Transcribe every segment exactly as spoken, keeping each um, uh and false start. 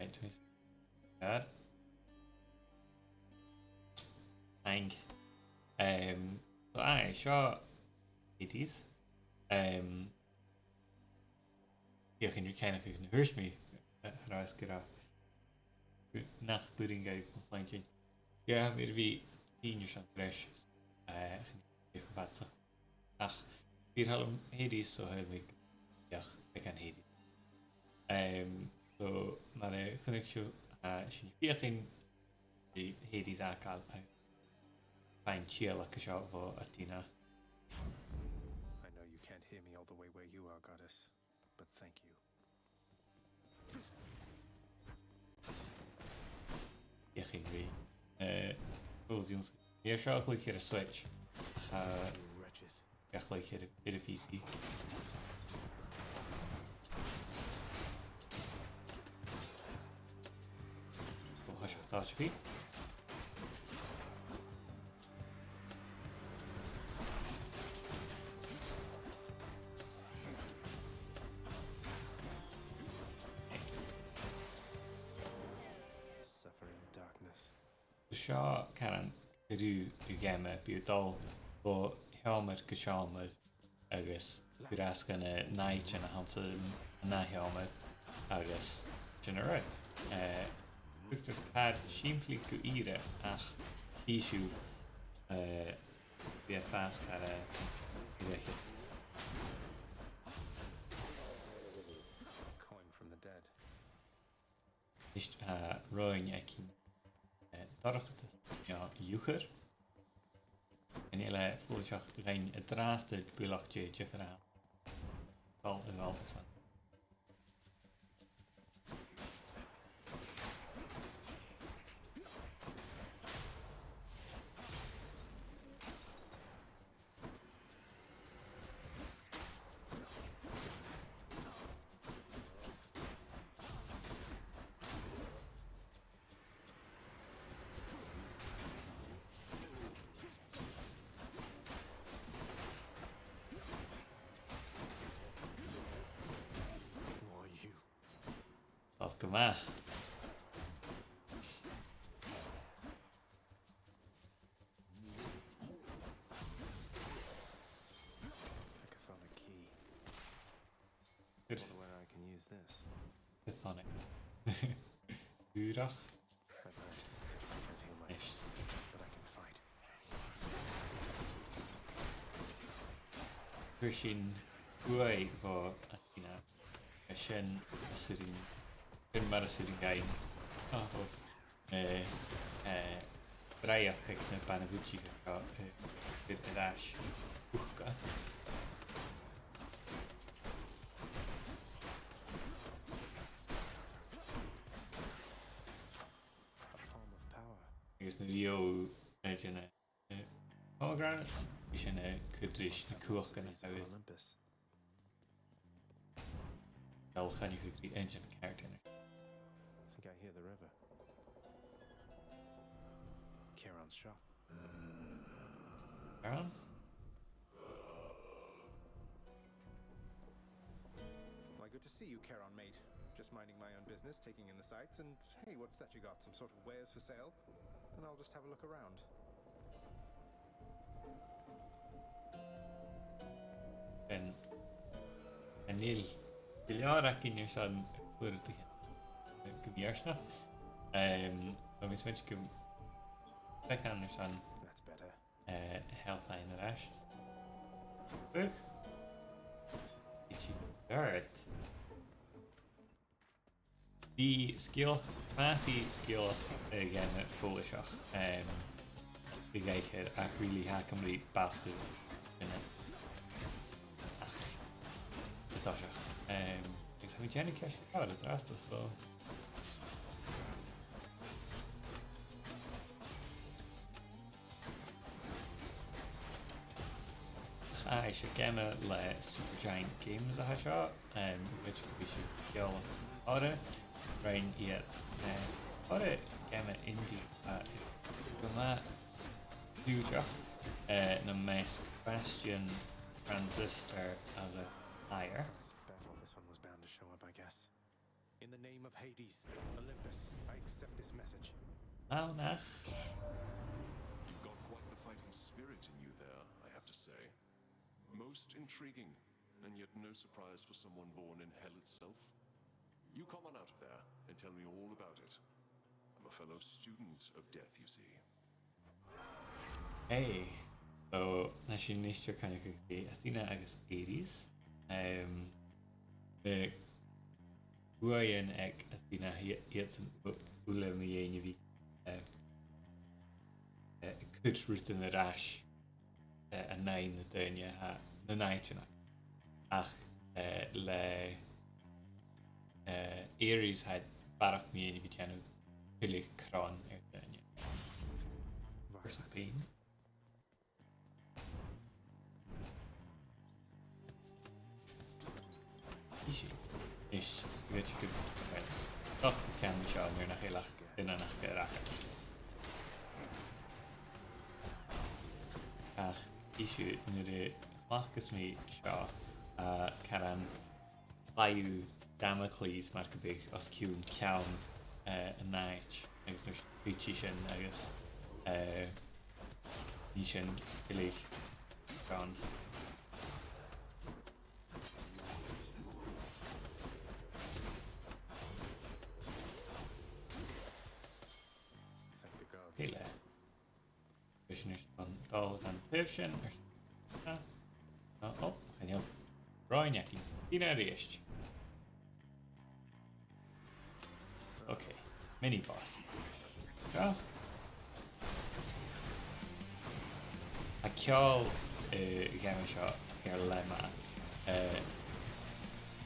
Right, twenty. Good. Thank. Um, so, aye, seo Hades. Um, yeah, can you kind of, can you hear me? Uh, how do I get off? Nach b' urrainn dhuibh mo chluinntinn. Yeah, mi air a bhith a' faighneachd air sin greis, eh, chan eil e cho fada 's a ach bha e ag ràdh Hades, so thagh mi, yeah, beagan Hades. Em, so, mar a chunnaic sibh, eh, sinn a' feuchainn ri Hades fhàgail, eh, faighinn tìodhlac an seo bho Athena. I know you can't hear me all the way where you are, goddess, but thank you. Iechyd ri. Eh, Fools Jones. Nì seo a chluich air a' Switch. Ach, eh, a chluich air, air a' P C. Ò, tha seo, tha seo. Suffer in darkness. Seo, caran, ruith a' gheama, bidh tu a' dol bho sheòmar gu seòmar agus gu ràsc na nàimhdean a th' anns an ath sheòmar agus sin an rud. Eh, tugtar càil sìmplidh gu ìre ach chì sibh, eh, bidh e a' fàs car, eh, gu lèir. Coin from the dead. Is, eh, roghainn aig, eh, dorchadas, no iuchair. Chan eil e follaiseach dhuinn an-dràsta buileach dè an diofar a th' ann. Dol a dh'fhalbh airson. Who are you? Tha gu math. A chthonic key. Good. Wonder where I can use this. Chthonic. Ùrach. I've hurt. Can't heal myself, but I can fight. Chuir sinn buaidh bho Athena. Agus sin as urrainn, sin mar as urrainn dhuinn. Ò, ò. Eh, eh, braitheadh aig na bana-bhuidsichean seo, eh, air, air ais thuca. A form of power. Agus nuair a gheibh, eh, dèanamh, eh, pomegranates, bidh sin, eh, a' cur ris na cumhachdan a th' ann. Olympus. Well, chan eil cuid ri engine character in it. I think I hear the river. Charon's shop. Charon? Why, good to see you, Charon mate. Just minding my own business, taking in the sights, and hey, what's that you got? Some sort of wares for sale? And I'll just have a look around. An, chan eil gu leòr againn airson a chur ri chèile, eh, gu mì-fhortanach. Em, tha mi a' smaointinn gum faic sinn airson, that's better, eh, health fhaighinn air ais. Ugh. Itchy dirt. Bidh sgeul-, fàsaidh sgeulachd a' gheama follaiseach, em, gu h-àraidh, ach really tha agam ri bàsachadh sin. Ach, an toiseach. Em, agus tha mi a' dèanamh ceist gu leòr an-dràsta, so. Ach, aye, 's e geama le Supergiant Games a tha seo, em, which could be seo ceòl orra, rinn iad, eh, orra geama indie, eh, gu math dùiseach, eh, nam measg Bastion, Transistor agus Pyre. It's a battle. This one was bound to show up, I guess. In the name of Hades, Olympus, I accept this message. Ann nach. You've got quite the fighting spirit in you there, I have to say. Most intriguing, and yet no surprise for someone born in hell itself. You come on out of there and tell me all about it. I'm a fellow student of death, you see. Hey, so, nì sinn a-nis, seo còmhla ri Athena agus Ares. Um, na buaidhean aig Athena, iad, iadsan u-, uile mu dheidhinn a bhith, eh, eh, a' cur rudan air ais, eh, an aghaidh nan daoine, a, nan àiteachan. Ach, eh, le, eh, Ares, tha e a' faireachdainn mar a bhitheadh e a' dèanamh tuilleadh cron air daoine. Curse of Pain. Easy. Is, gheibh sibh gu, right. Och, ceann seo, nuair nach eil ach duine aca air fhàgail. Ach, is, nuair a chleachdas mi seo, a, caran claidheamh Damocles, mar gum biodh, os cionn ceann, eh, an àite, agus nuair a thuit i sin, agus, eh, nì sin uile cron. Thank the gods. Uile. Bidh sinn airson dol dhan taobh sin, airson, ah, ah, oh, chan eil roghainn againn. Daoine a-rithist. Okay, mini boss. Seo. Tha ceòl, eh, a' gheama seo air leth math, eh,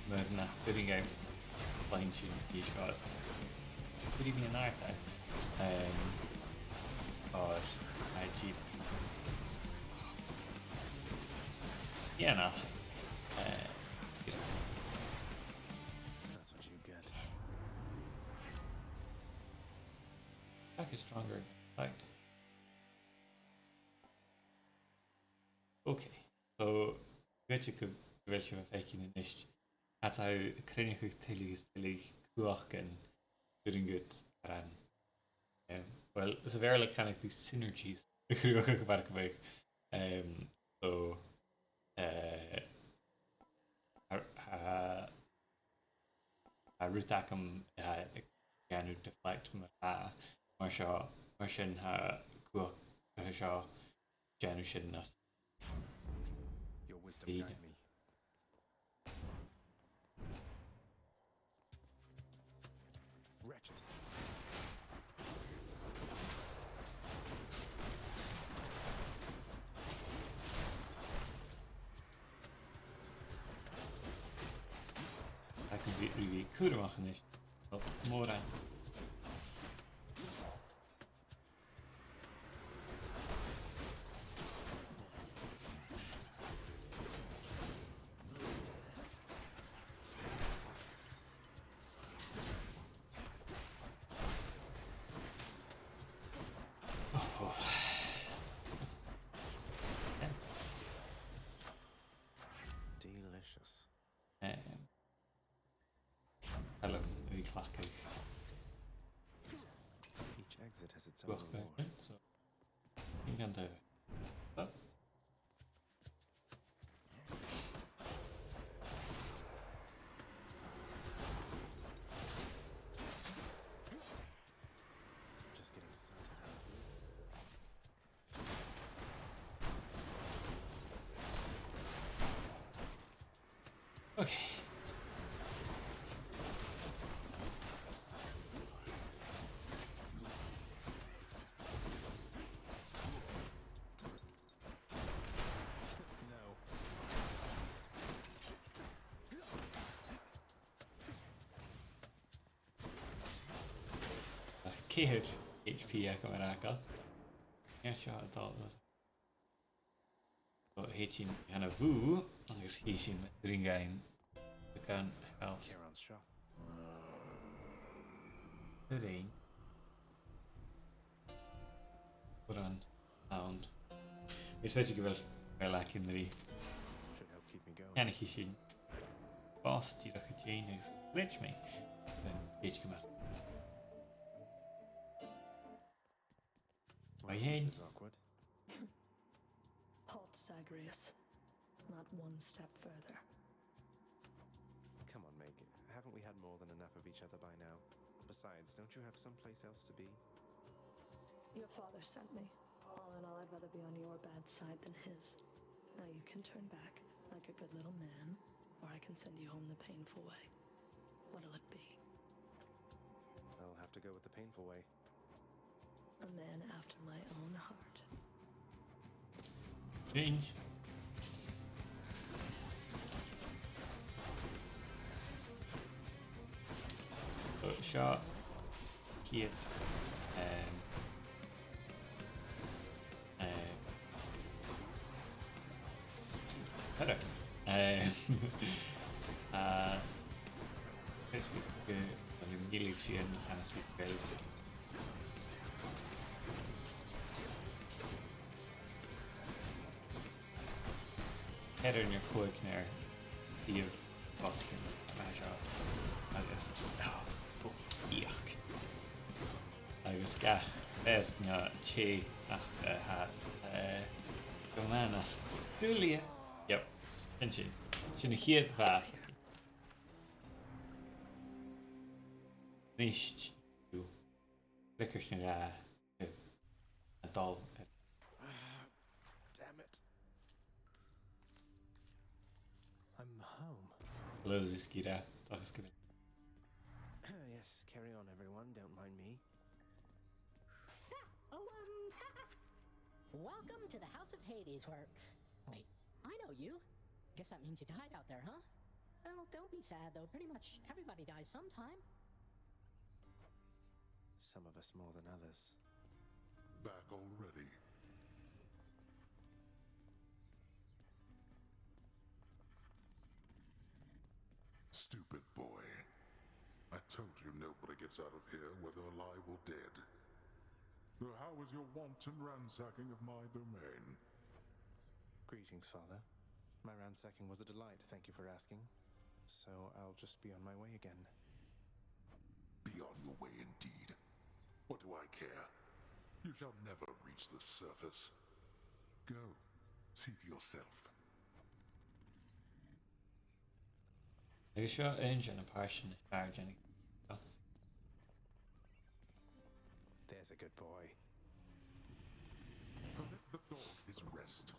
mura h-urrainn dhuibh cluinntinn seo, is cuiridh mi an aire, um, or, uh, G-, yeah, no. Uh, yeah. That's what you get. Back is stronger. Right. Okay. So, ged a bheil sibh a' faicinn a-nis, tha iad a' cruinneachadh tuilleadh is tuilleadh cumhachdan, 's urrainn dhut, um, um, well, sa Bheurla, chanadh tu synergies a chruthachadh, mar gum biodh. Um, so, uh, tha, tha, tha rud agam, uh, a' dèanamh deflect mar, uh, mar seo, mar sin tha cumhachd seo dèanamh sin nas. Your wisdom guide me. Wretches. Tha e gu bhith, gu bhith cùramach a-nis. Well, mòran. Oh, oh. Delicious. Um, Hello, a bhith a' cleachdadh. Each exit has its own reward. Uach, eh, so, in gan do. Oh. Just getting started, huh? Okay. No. Ceithir H P agam air fhàgail. Nì seo a' dol. So, thèid sinn dhan a' bhùth, agus chì sinn ringeadh beagan health. Charon's shop. Ring. Put on sound. Is feuch gu bheil, bheil againn ri. Should help keep me going. Chan eil sinn. Boss dìreach a' tighinn agus leig mi. Cèit a bheil mi? Well, this is awkward. Halt, Zagreus. Not one step further. Come on, Meg. Haven't we had more than enough of each other by now? Besides, don't you have someplace else to be? Your father sent me. All in all, I'd rather be on your bad side than his. Now you can turn back, like a good little man, or I can send you home the painful way. What'll it be? I'll have to go with the painful way. A man after my own heart. Change. So, seo. Ceart. Um, uh, Hello. Uh, uh, Chris, uh, an Gillig sin, and speak well. Head on your quick now. Steve Buskin. Smash up. Agus, oh, oh, yuck. Agus gach fear no tè ach, eh, tha, eh, gu math nas duilghe. Yep. Sin sin. Sin a' chiad bhàs. Nis, you. Clickers na gà. A' dol. Damn it. I'm home. Hello, Zuskira. Yes, carry on, everyone. Don't mind me. Oh, um, welcome to the House of Hades, where, wait, I know you. Guess that means you died out there, huh? Well, don't be sad, though. Pretty much everybody dies sometime. Some of us more than others. Back already. Stupid boy. I told you nobody gets out of here, whether alive or dead. Though how was your wanton ransacking of my domain? Greetings, Father. My ransacking was a delight, thank you for asking. So I'll just be on my way again. Be on your way indeed. What do I care? You shall never reach the surface. Go, see for yourself. Agus seo aon de na pàirtean as fheàrr dhen. There's a good boy. Permit the dog his rest.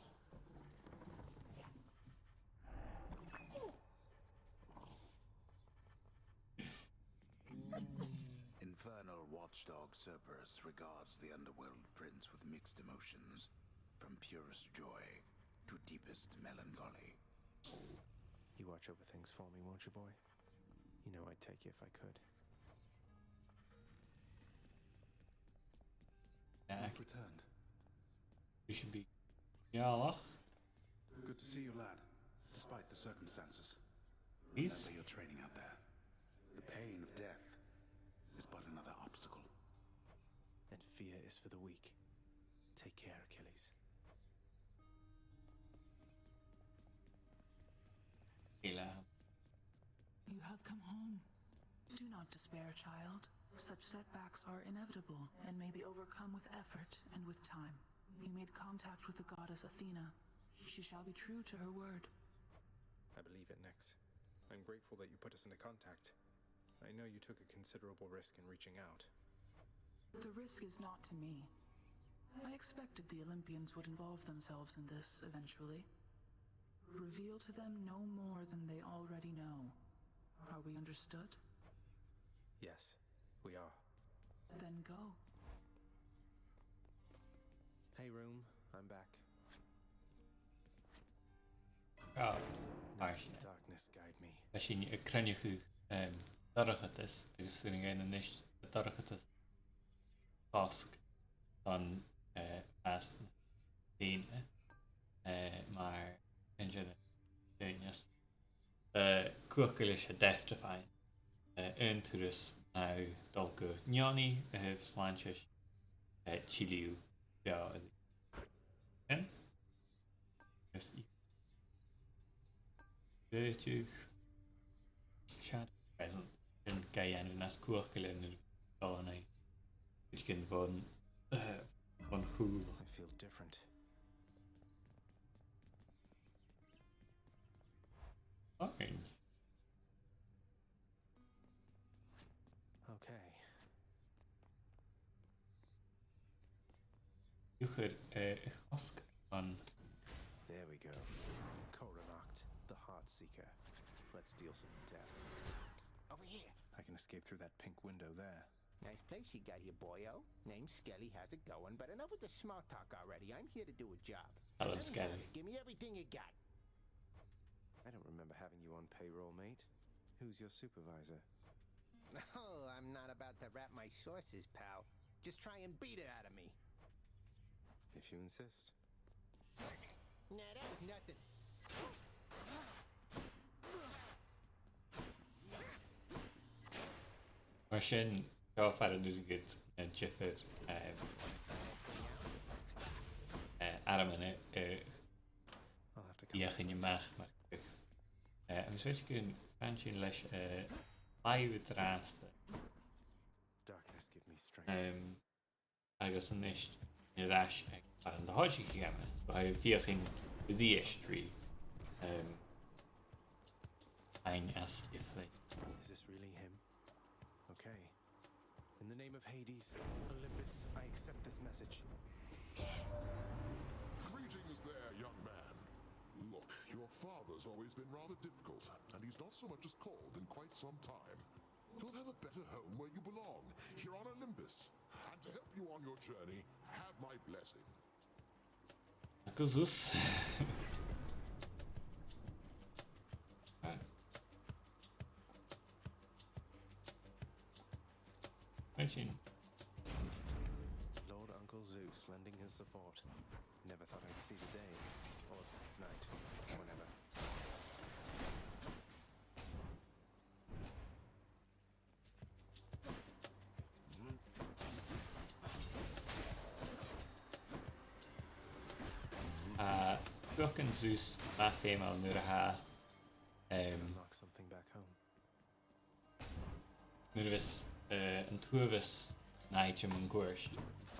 Infernal watchdog Cerberus regards the underworld prince with mixed emotions, from purest joy to deepest melancholy. You watch over things for me, won't you, boy? You know I'd take you if I could. You've returned. We should be. Yeah, good to see you, lad, despite the circumstances. Remember your training out there. The pain of death is but another obstacle. And fear is for the weak. Take care, Achilles. Ela. You have come home. Do not despair, child. Such setbacks are inevitable and may be overcome with effort and with time. You made contact with the goddess Athena. She shall be true to her word. I believe it, Nyx. I'm grateful that you put us into contact. I know you took a considerable risk in reaching out. The risk is not to me. I expected the Olympians would involve themselves in this eventually. Reveal to them no more than they already know. Are we understood? Yes, we are. Then go. Hey, room. I'm back. Ah, mar sin. Darkness guide me. Tha sinn a' cruinneachadh, em, dorchadas agus 's urrainn dhuinn a-nis an dorchadas a chosg don, eh, fhàs na daoine, eh, mar aon de na daoine as, eh, cumhachdaile sa Death Defy, eh, aon turas a' dol gu neoni a thaobh slàinte, eh, tilleadh beò a-rithist. Sin. Agus i-, bheireadh Shadow Presence. sin ga dhèanamh nas cumhachdaile nuair a bhios tu a' dol a-nall. Bidh sin bhon, eh, bhon chùl. I feel different. Fine. Okay. Iuchair, eh, a' chosg an. There we go. Code locked, the Heartseeker. Let's deal some death. Psst, over here. I can escape through that pink window there. Nice place you got here, boyo. Name's Skelly, how's it going? But enough with the small talk already. I'm here to do a job. So hello, let me have Skelly. It. Give me everything you got. I don't remember having you on payroll, mate. Who's your supervisor? Oh, I'm not about to rap my sources, pal. Just try and beat it out of me. If you insist. Nah, that was nothing. Mar sin, seo far an urrainn dhut na diofar, eh, eh, ainmean, eh, eh, I'll have to come back. Feuchainn a-mach, mar, eh, agus 's dòcha gun fan sinn leis, eh, làimh an-dràsta. Darkness give me strength. Em, agus a-nis, air ais aig far an do thòisich a' gheama. So, tha e a' feuchainn a-rithist ri, em, faighinn às a' phlèan. Is this really him? Okay. In the name of Hades, Olympus, I accept this message. Greetings there, young man. Look, your father's always been rather difficult, and he's not so much as called in quite some time. You'll have a better home where you belong, here on Olympus. And to help you on your journey, have my blessing. Agus. Right. Right, sin. Lord Uncle Zeus lending his support. Never thought I'd see the day, or night, whenever. Ah, cuideachd an Zeus math fheumail nuair a tha, em, Let's go knock something back home. Nuair a bhios, eh, an t-uabhas na h-iteaman mun cuairt,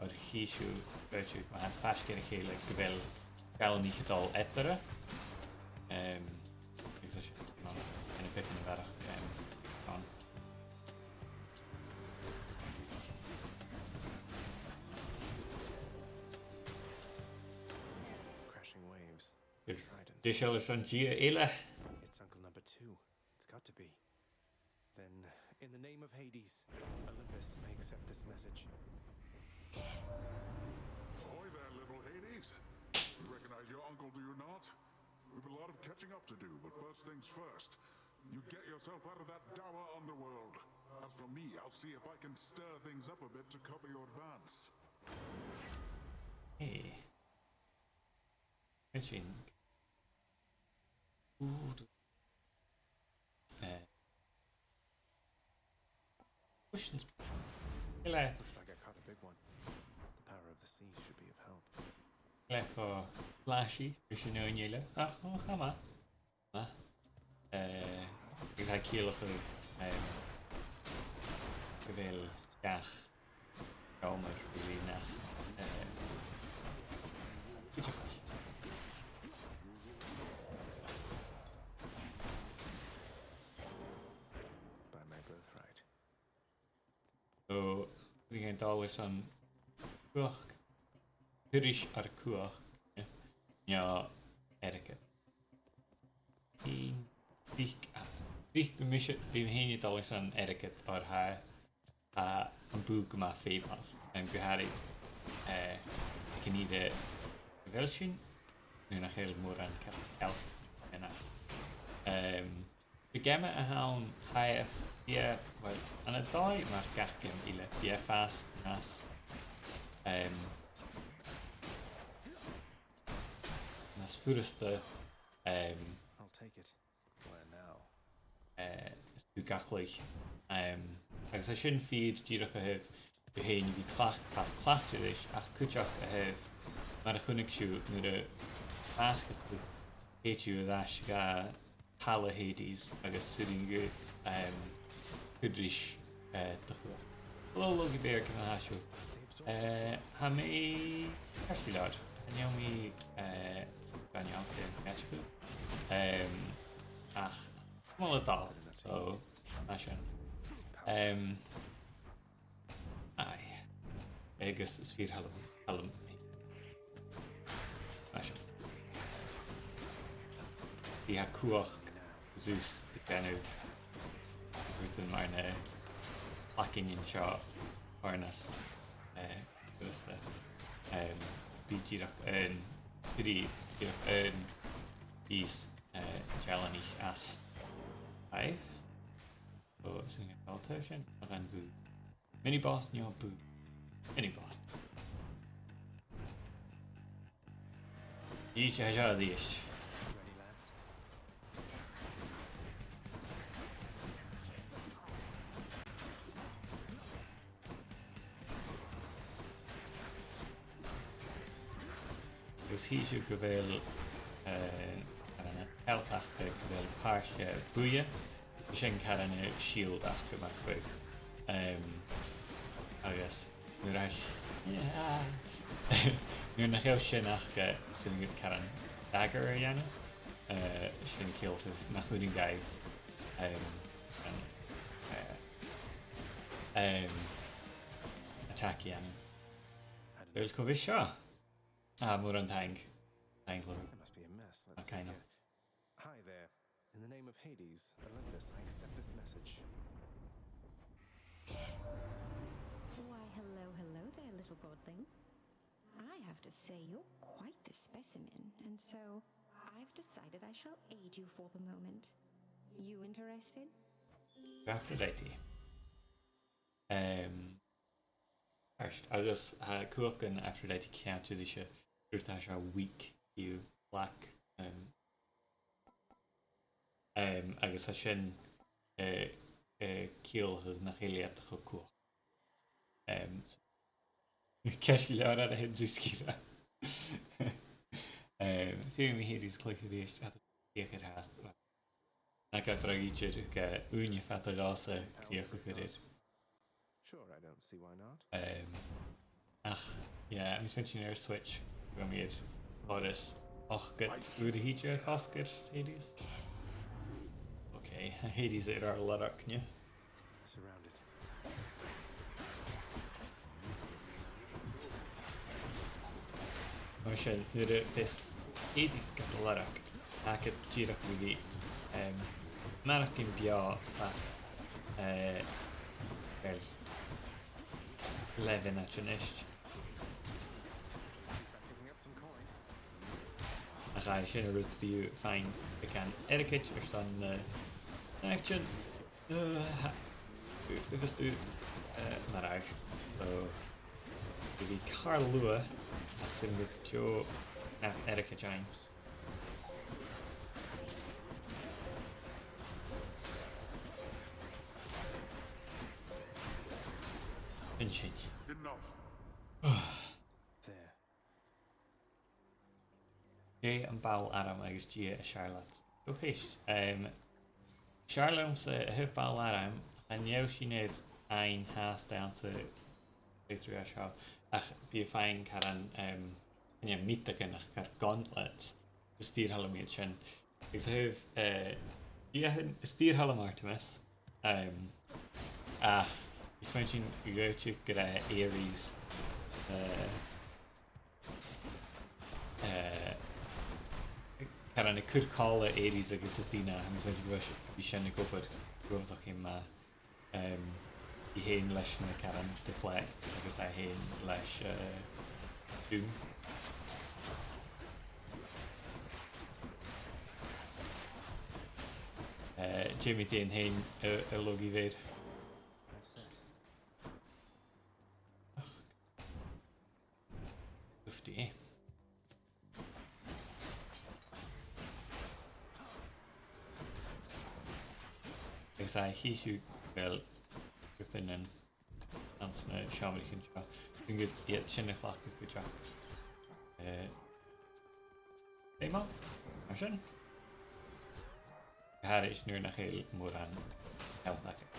oir chì sibh, oir chì sibh, ma tha iad faisg air a chèile, gu bheil gabhail na h-iteaman eatarra. Em, agus e sin, an, an pìos a bharrachd, em, an. Crashing waves. Trident. Dè seo airson dia eile? It's uncle number two. It's got to be. Then, in the name of Hades, Olympus, I accept this message. Ahoy there, little Hades. You recognize your uncle, do you not? We've a lot of catching up to do, but first things first. You get yourself out of that dour underworld. As for me, I'll see if I can stir things up a bit to cover your advance. Hey. Fetching. Ooh, eh. Questions. Hello. Looks like I caught a big one. The power of the sea should be of help. Hello, flashy. Fishing on yellow. Ah, oh, come on. Ah. Eh, agus tha e a' ciallachadh, em, gu bheil gach seòmar really nas, eh, cuideachail. By my birthright. So, bidh sinn a' dol airson cumhachd, turais air cumhachd, eh, no airgead. Bidh, bidh, bidh mise, bidh mi fhìn a' dol airson airgead oir tha, tha am bùth gu math feumail, em, gu h-àraidh, eh, aig an ìre a bheil sinn, nuair nach eil mòran ceart, ceart, ena. Em, An geama a th' ann, tha e, yeah, well, ann an dòigh mar gach geama eile, bidh e a' fàs nas, em, nas furasta, em, I'll take it. Where now? Eh, is tu gach latha. Em, agus tha sin fìor dìreach a thaobh thu fhèin a bhith cleacht-, a' fàs cleachdte ris, ach cuideachd a thaobh, mar a chunnaic sibh, nuair a dh'fhàsaicheas tu, thèid thu air ais gu talla Hades agus 's urrainn dhut, em, cur ris, eh, do chumhachd. Hello, Logie Bear, ciamar a tha sibh? Eh, tha mi ceart gu leòr. Chan eil mi, eh, gun eòlach air an caiteachadh. Em, ach, tha mi a' dol, so, mar sin. Em, aye. Agus is fìor thoil leam, thoil leam. Mar sin. Bidh e cumhachdach gus a' dèanamh rudan mar na placain seo a chur nas, eh, furasta. Em, bidh dìreach aon, bidh dìreach aon pìos, eh, dealanaich às five. So, sin an t-àm sin, a' dol a bhùth. Mini boss, no bùth. Mini boss. Dìreach seo a-rithist. Ready, lads. Agus chì sibh gu bheil, eh, an health aca gu bheil pàirt, eh, buidhe, sin caran an shield aca mar gum biodh. Em, agus nuair a tha s-, yeah. Nuair nach eil sin aca, 's urrainn dhut caran dagger a dhèanamh, eh, sin a' ciallachadh nach urrainn dhaibh, em, an, eh, em, attack a dhèanamh. Uill, cò bhios seo? Ah, mòran taing. Taing, Lorraine. It must be a mess. Let's see here. Hi there. In the name of Hades, Olympus, I accept this message. Why, hello, hello there, little godling. I have to say, you're quite the specimen, and so I've decided I shall aid you for the moment. You interested? Aphrodite. Em, ceart, agus tha cumhachdan Aphrodite ceangailte ris an rud a tha seo, weak, you lack, em, em, agus tha sin, eh, eh, a' ciallachadh nach eil iad cho cumhachdach. Em, ceist gu leòr air a' hen-sgìre. Em, feumaidh mi Hades a chluich a-rithist, ach tha e fhathast. Nach eil dragh idir gu ùine fada dhòmhsa crìoch a chur air. Sure, I don't see why not. Em, ach, yeah, tha mi a' smaointinn air Switch, bha mi air còrr is ochdad uair a thìde a chosg air Hades. Okay, Hades air ar lorg, no? Surrounded. Mar sin, nuair a bhios Hades gad lorg, tha agad dìreach ri bhith, em, maireachdainn beò fad, eh, uill, leth mhionaid a-nis. Ach aye, sin an rud, bidh thu a' faighinn beagan airgid airson na, na action. Uh, ha-, agus tu, uh, mar a, so, bidh car luath, ach sin rud cho neamh-airgid a th' ann. An sin. Enough. There. Dè am ball-arm agus dè as fheàrr leat? Ceist. Em, as fheàrr leamsa a thaobh ball-arm, chan eil sinn air fhaighinn fhathast anns an playthrough seo, ach bidh thu a' faighinn caran, em, chan e miotagan ach car gauntlets. Is fìor thoil leam iad sin. Agus a thaobh, eh, dìthean, is fìor thoil leam Artemis. Em, ach, is faic sinn gu dearbh gur e Ares, eh, eh, caran a' cur còmhla Ares agus Athena, agus bha sin, bha sin ag obair uabhasach math. Em, i fhèin leis na caran deflect agus i fhèin leis, eh, doom. Eh, Jamie Dane fhèin, eh, a' log i bheir. Ach. Ufti. Agus a chì sibh gu bheil grippean anns na seòmraichean seo. Gun gabh iad sin a chleachdadh gu dearbh. Eh, dè mu? Mar sin. Thairis nuair nach eil mòran health agad.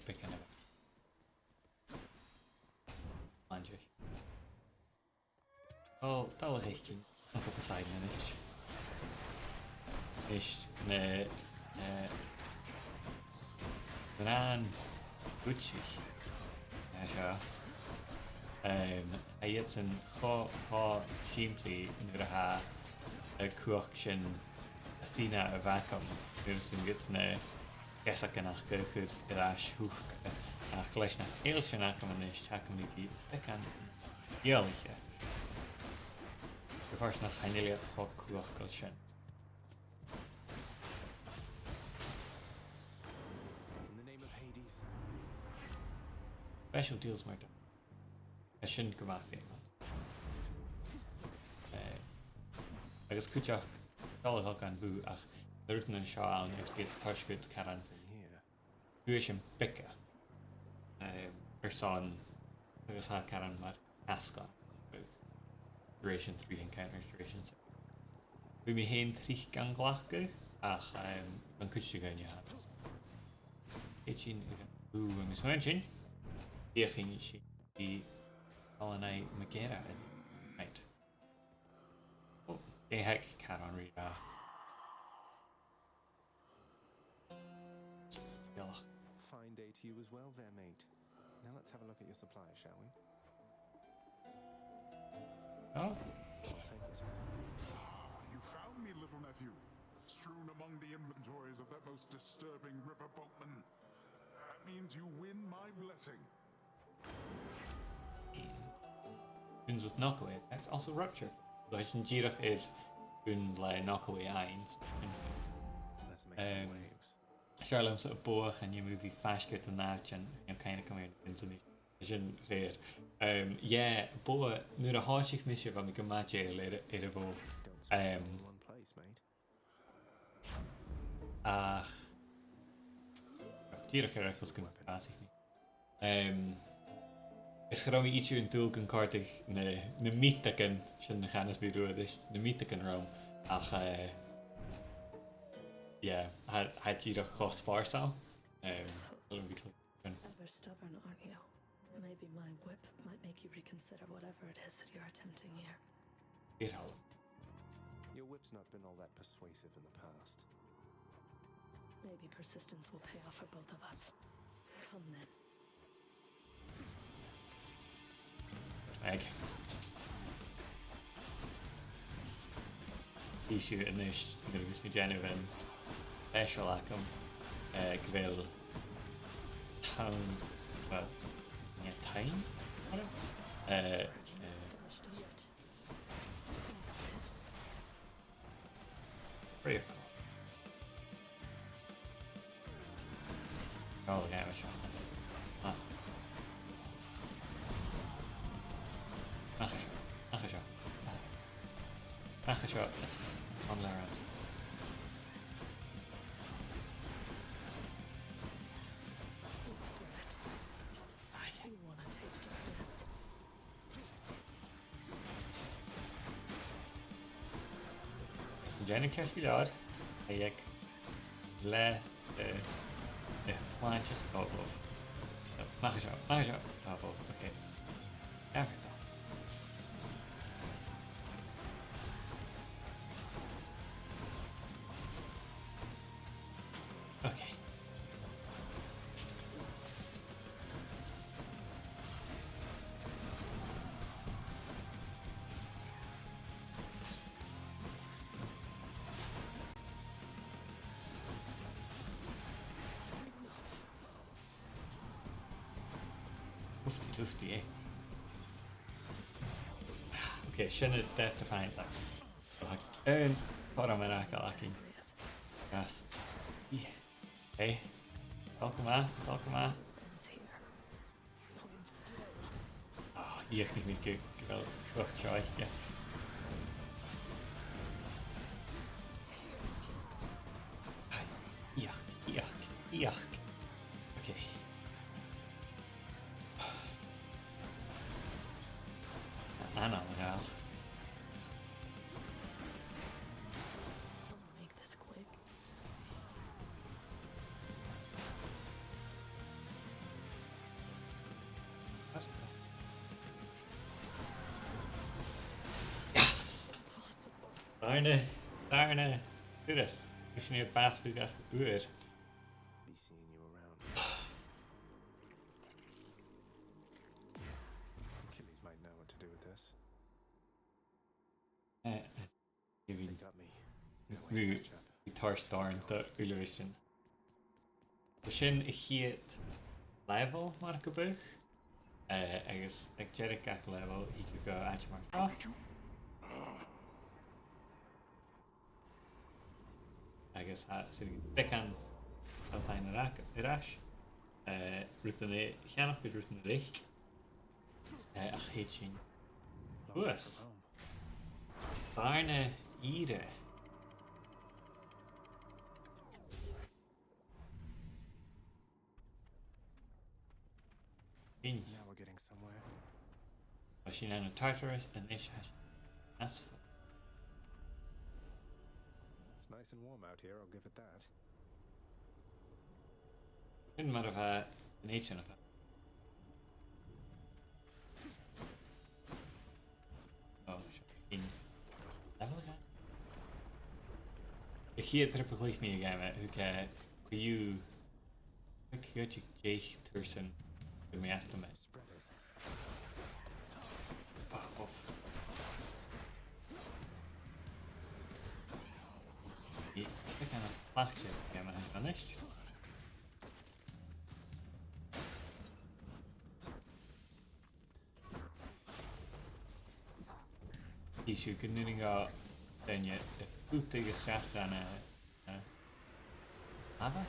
beagan a bh' ann. Andy. Well, dà fhichead, an focus side manage. Is na, eh, na nan Gucci. Eh, seo. Em, tha iad sin cho, cho sìmplidh nuair a tha an cumhachd sin a' faighinn a-mach agam. Nuair a tha iad na geasagan aca a' cur air ais thuca. Ach leis nach eil sin agam a-nis, tha agam ri bhith beagan eòlaichte. Gu fortanach chan eil iad cho cumhachdail sin. In the name of Hades. Special deals, my darling. Tha sin gu math feumail. Eh, agus cuideachd, seall a' bhòcan bhùth, ach na rudan seo ann, agus bidh iad a' toirt dhut caran. Bidh sin beag, eh, airson, agus tha caran mar ascot, duration three encounters, duration six. Bidh mi fhìn tric gan glacadh, ach, em, an cuid de dhaoine a tha. Chan eil sin, ù, agus mar sin, feuchainn sinn i Alan I Magera. Right. Oh, dè th' aig Charon ri ràdh? Fine day to you as well there, mate. Now let's have a look at your supplies, shall we? Oh. I'll take it. Ah, you found me, little nephew. Strewn among the inventories of that most disturbing river boatman. That means you win my blessing. Runes with knockaway effects, also rupture. Tha sin dìreach air rune le knockaway aon. Let's make some waves. Em, 's fheàrr leamsa am bogha, chan eil mi a' faicinn an àite, you know, kind of come here, runes a-nis. Sin rèir. Em, yeah, bogha, nuair a thòisich mise, bha mi gu math dèidheil air, air a' bhogha. Em, ach, ach dìreach air a' chosg gun fhàsaich mi. Em, is cha robh mi idir an dùil gun còrdadh na, na miotagan sin a chanas mi riutha ris, na miotagan rium, ach, eh, yeah, tha, tha e dìreach cho spòrsail. Em, Ever stubborn, aren't you? Maybe my whip might make you reconsider whatever it is that you're attempting here. It all. Your whip's not been all that persuasive in the past. Maybe persistence will pay off for both of us. Come then. Meg. Bidh sibh a-nis, nuair a bhios mi a' dèanamh an special agam, eh, gu bheil tonn, well, yeah, time? Eh, eh, Pretty cool. Oh, yeah, seo. Ah. Nach seo. Nach seo. Nach seo. An leabhar. Ah, yeah. Dèanamh ceist gu leòr. Aig le, eh, le planches. Oh, oh. No, mach seo, mach seo. Oh, oh, okay. There we go. Okay. Lufty, lufty, eh? Okay, sin an Death Defiance act. Ach, an cothrom air fhàgail againn. Yes. Yeah. Hey. Dol gu math, dol gu math. Oh, fhiach, nì mi gu, gu bheil cumhachd seo aice. Fhiach, fhiach, fhiach. Okay. Anam, yeah. Make this quick. Dàrna, dàrna turas. Agus sin e, bàs bhuidheach ùr. Be seeing you around. Achilles might know what to do with this. Eh, eh, They got me. Now I have to catch up. Bha tòrr dàrna turas sin. Tha sin a' chiad level, mar gum biodh. Eh, agus aig deireadh gach level, thig thu gu àite mar seo. Agus tha sin beagan a' faighinn air ais. Eh, rudan a cheannach, rudan a reic. Eh, ach thèid sinn shuas. Dàrna ìre. Sin. Now we're getting somewhere. Tha sinn ann an Tartarus a-nis. That's It's nice and warm out here, I'll give it that. Sin mar a bha an èideann a bha. Oh, sure. In level again? A' chiad trip a chluich mi a' gheama, thug e co-dhiù, thug e co-dhiù deich tursan gu mi astam e. Spreaders. Oh, oh. Ie, tha e gu math spaideil a' gheama a-nis. Chì sibh gun urrainn do dhaoine a phutadh a-steach dhan, eh, eh, lava?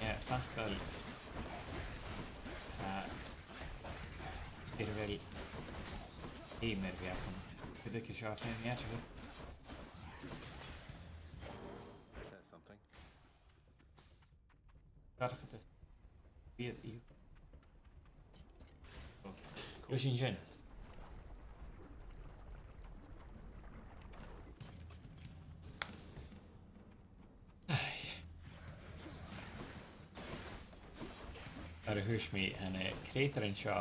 Eh, facal, eh, air a bheil aim air a bhith agam. Cuideachd seo fhèin, yeah, sure. That's something. Dorcha de. Bíod í. Gu sin sin. Mar a thuirt mi, an, eh, creutairean seo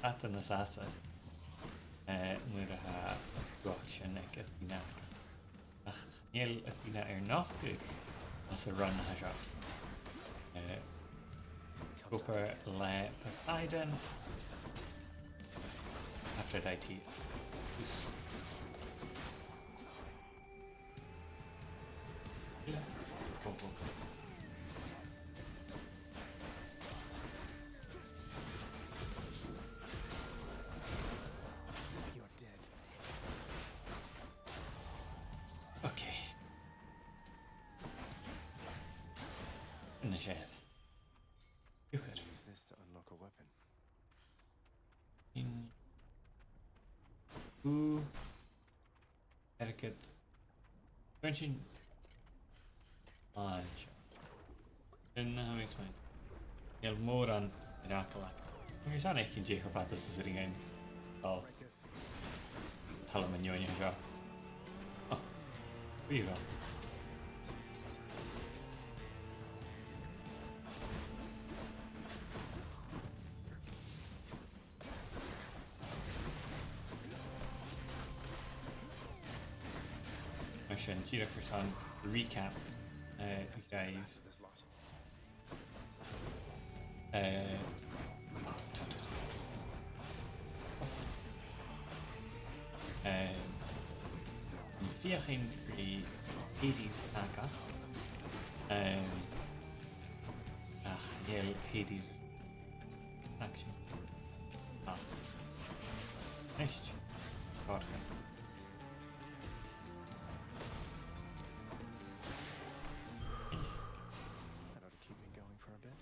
fada nas fhasa, eh, nuair a tha an cumhachd sin aig Athena. Ach chan eil Athena air nochdadh anns an run a tha seo. Eh, ag obair le Poseidon, Aphrodite. Yeah. Go, go. You're dead. Okay. Finish it. You could use this to unlock a weapon. In. Ooh. Airgead. Bheil sin làn seo? Sin na tha mi a' smaoineachadh. Chan eil mòran air fhàgail. Agus an fhaicinn dè cho fada 's as urrainn dhuinn. Dol. Talamh na fìrinn seo. Oh. Bha e ro. Mar sin, dìreach airson recap, eh, guys. Eh, eh, nì mi feuchainn ri Hades fhàgail. Eh, ach chan eil Hades action. Ah. Neist. Gordon. That ought to keep me going for a bit.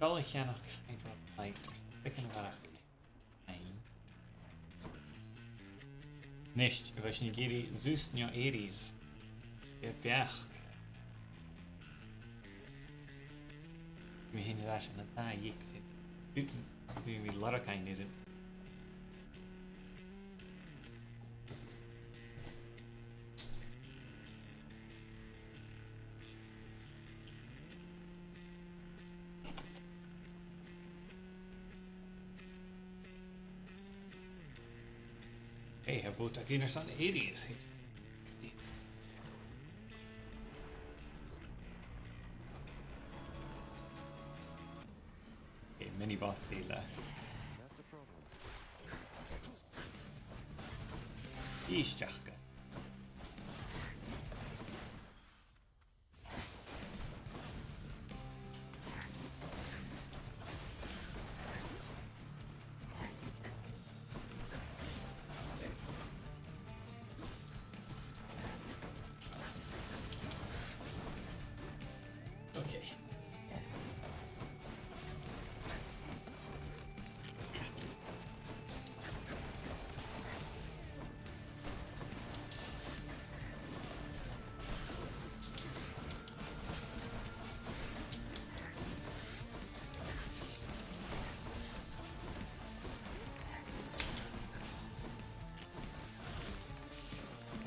Dol a cheannach Hydro Light. Beagan a bharrachd. Fine. Neist, a bheil sinn ag iarraidh Zeus no Ares? Bidh e beachd. Mi fhìn air ais ann an dà dhiog fhèin. Bidh, bidh mi lorg fhaighinn air an. Hey, tha bhòt againn airson Hades. Hey, mini boss eile. That's a problem. Ìsteach. Okay.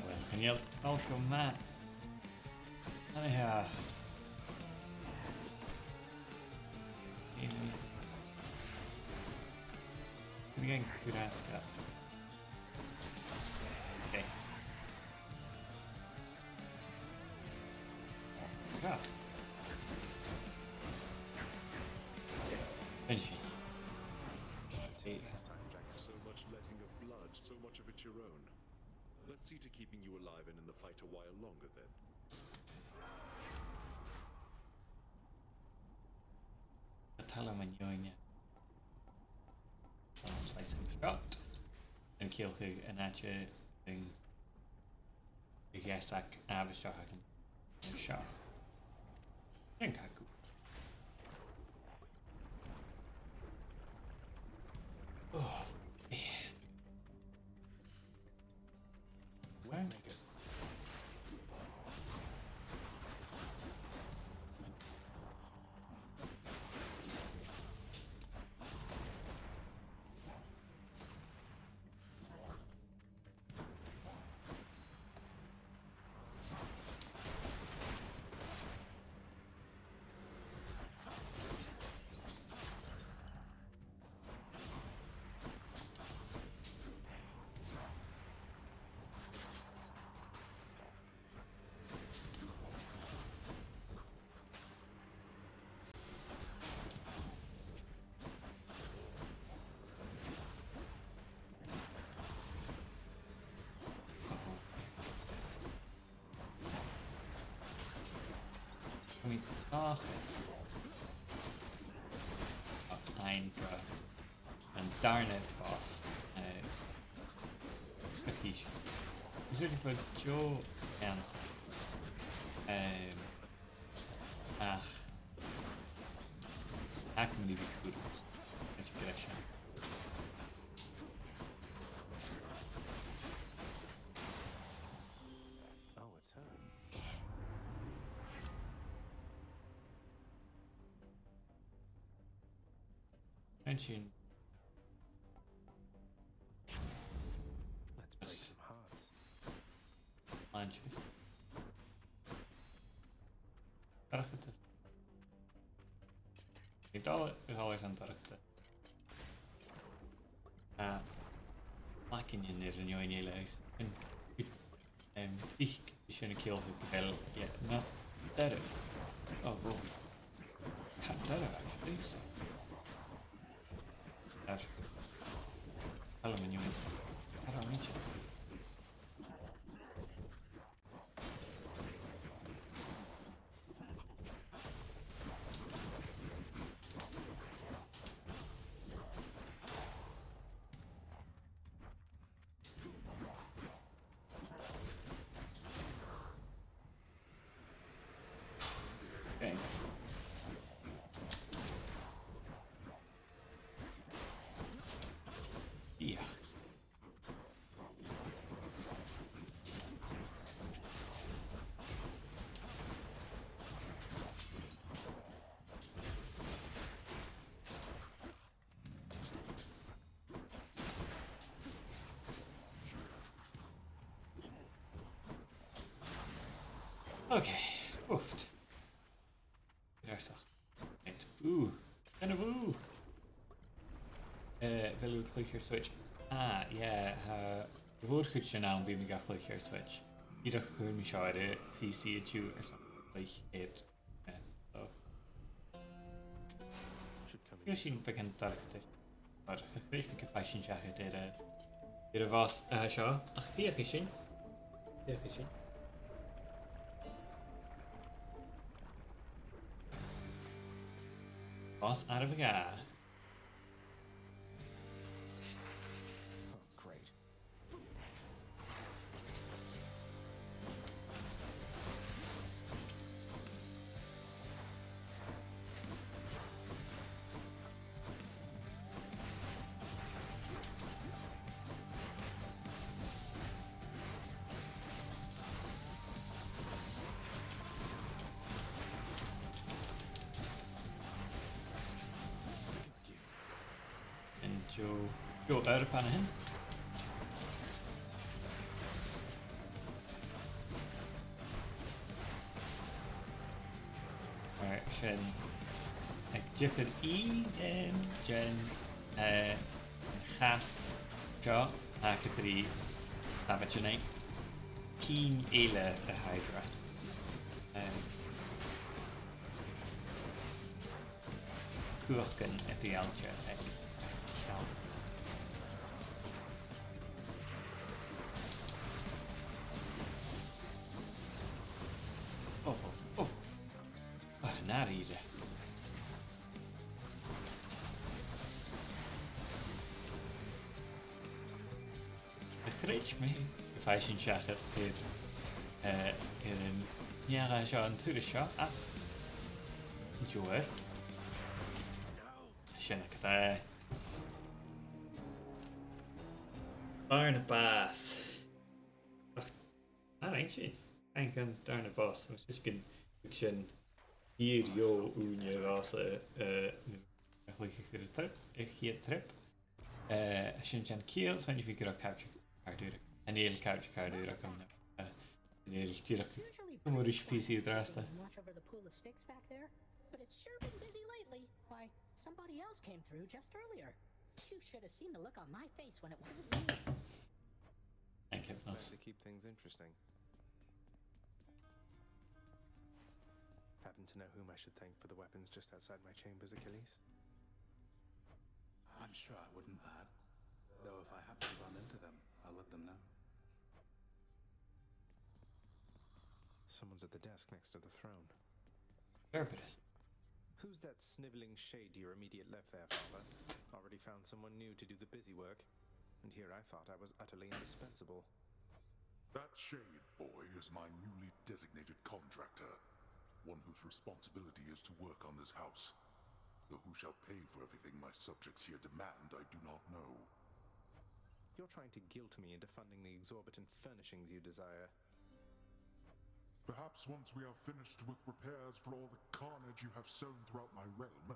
Well, chan eil dol gu math. Anyhow. Again, good ass guy. Okay. Ah. Finish him. Hey. So much letting of blood, so much of it your own. Let's see to keeping you alive and in the fight a while longer then. Tha talamh mun deidhinn. Slice and shot. An ceolchoirm an àite an gheasach àbhaisteach agam an seo. An cacu. Oh, man. Where? Tha mi an dòchas gu bheil an dàrna boss, eh, a' chùis. Is dòcha gu bheil deagh chance, ehm, ach tha mi a' cur, ach gu dearbh. Oh, it's her. An sin. Let's break some hearts. An sin. Dorchadas. Ag dol, ag dol airson dorchadas. Ah, mac an duine air an fheadhainn eile agus an, em, tric sin a' ciallachadh gu bheil, yeah, nas doirbh. Oh, bro. Tha e doirbh, actually. Air. Aluminium. Air an mìte. Okay. Yeah. Okay. Oof. Right. Ooh. Kind of ooh. Eh, a bheil thu a' cluich air Switch? Ah, yeah, tha Bho mhòr-chuid den àm bidh mi ga chluich air Switch. Dìreach chuir mi seo air a' P C an-diugh airson cluich air, eh, so. Should come in. Bidh sin beagan dorcha. Mar, cha chreid mi gum faigh sinn seachad air, eh, air a' bhoss, eh, seo. Ach feuchaidh sinn. Feuchaidh sinn. Boss àireamh a dhà. Oh, great. An-diugh, an-diugh air a' bhana sin. Mar sin, aig diofar ìrean den, eh, an chath seo, tha e gu bhith, tha e gu bhith cinn eile de Hydra. Em, Cumhachdan eadar-dhealaichte aig, aig ceann. Uf, uf, uf. Ach, na rìribh. Cha chreid mi gum faigh sinn seachad air, eh, air an neach seo an turas seo, ach an-diugh. Sin agad e. Barnabas. Ach, a, rinn sinn. Thank you, Barnabas. Agus sin gun, gun sin fìor dheagh ùine dhòmhsa, eh, a chluich air a' trip, a' chiad trip. Eh, sin an ceann ciall, so chan eil fhios gu robh càirdeas ceart, chan eil càirdeas ceart agam, eh, chan eil dìreach. Usually cùm ris a' P C an-dràsta. Watch over the pool of sticks back there, but it's sure been busy lately. Why, somebody else came through just earlier. You should have seen the look on my face when it wasn't me. Thank you, Better to keep things interesting. Happen to know whom I should thank for the weapons just outside my chambers, Achilles? I'm sure I wouldn't, lad. Though if I happen to run into them, I'll let them know. Someone's at the desk next to the throne. Cerberus. Who's that sniveling shade to your immediate left there, Father? Already found someone new to do the busy work, and here I thought I was utterly indispensable. That shade boy is my newly designated contractor, one whose responsibility is to work on this house. Though who shall pay for everything my subjects here demand, I do not know. You're trying to guilt me into funding the exorbitant furnishings you desire. Perhaps once we are finished with repairs for all the carnage you have sown throughout my realm,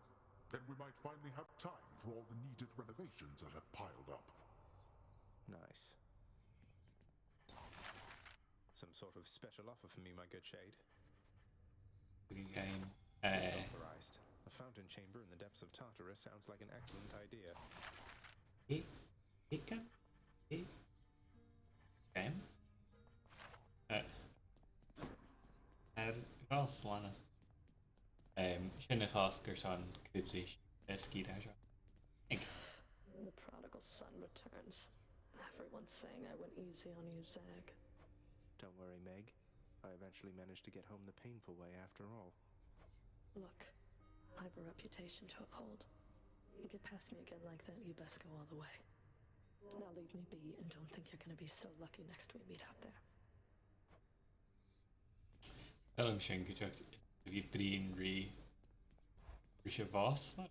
then we might finally have time for all the needed renovations that have piled up. Nice. Some sort of special offer for me, my good shade. Green game. Eh. Authorized. A fountain chamber in the depths of Tartarus sounds like an excellent idea. Eh? Ica? Eh? Game? Eh. Air ghàs leanas. Em, sin a' chosg airson cur ris, eh, sgìre seo. Inc. The prodigal son returns. Everyone's saying I went easy on you, Zag. Don't worry, Meg. I eventually managed to get home the painful way after all. Look, I've a reputation to uphold. You get past me again like that, you best go all the way. Now leave me be and don't think you're gonna be so lucky next we meet out there. Tha mi sin gu dearbh, bidh mi a' bruidhinn ri, ris a' bhoss, mar.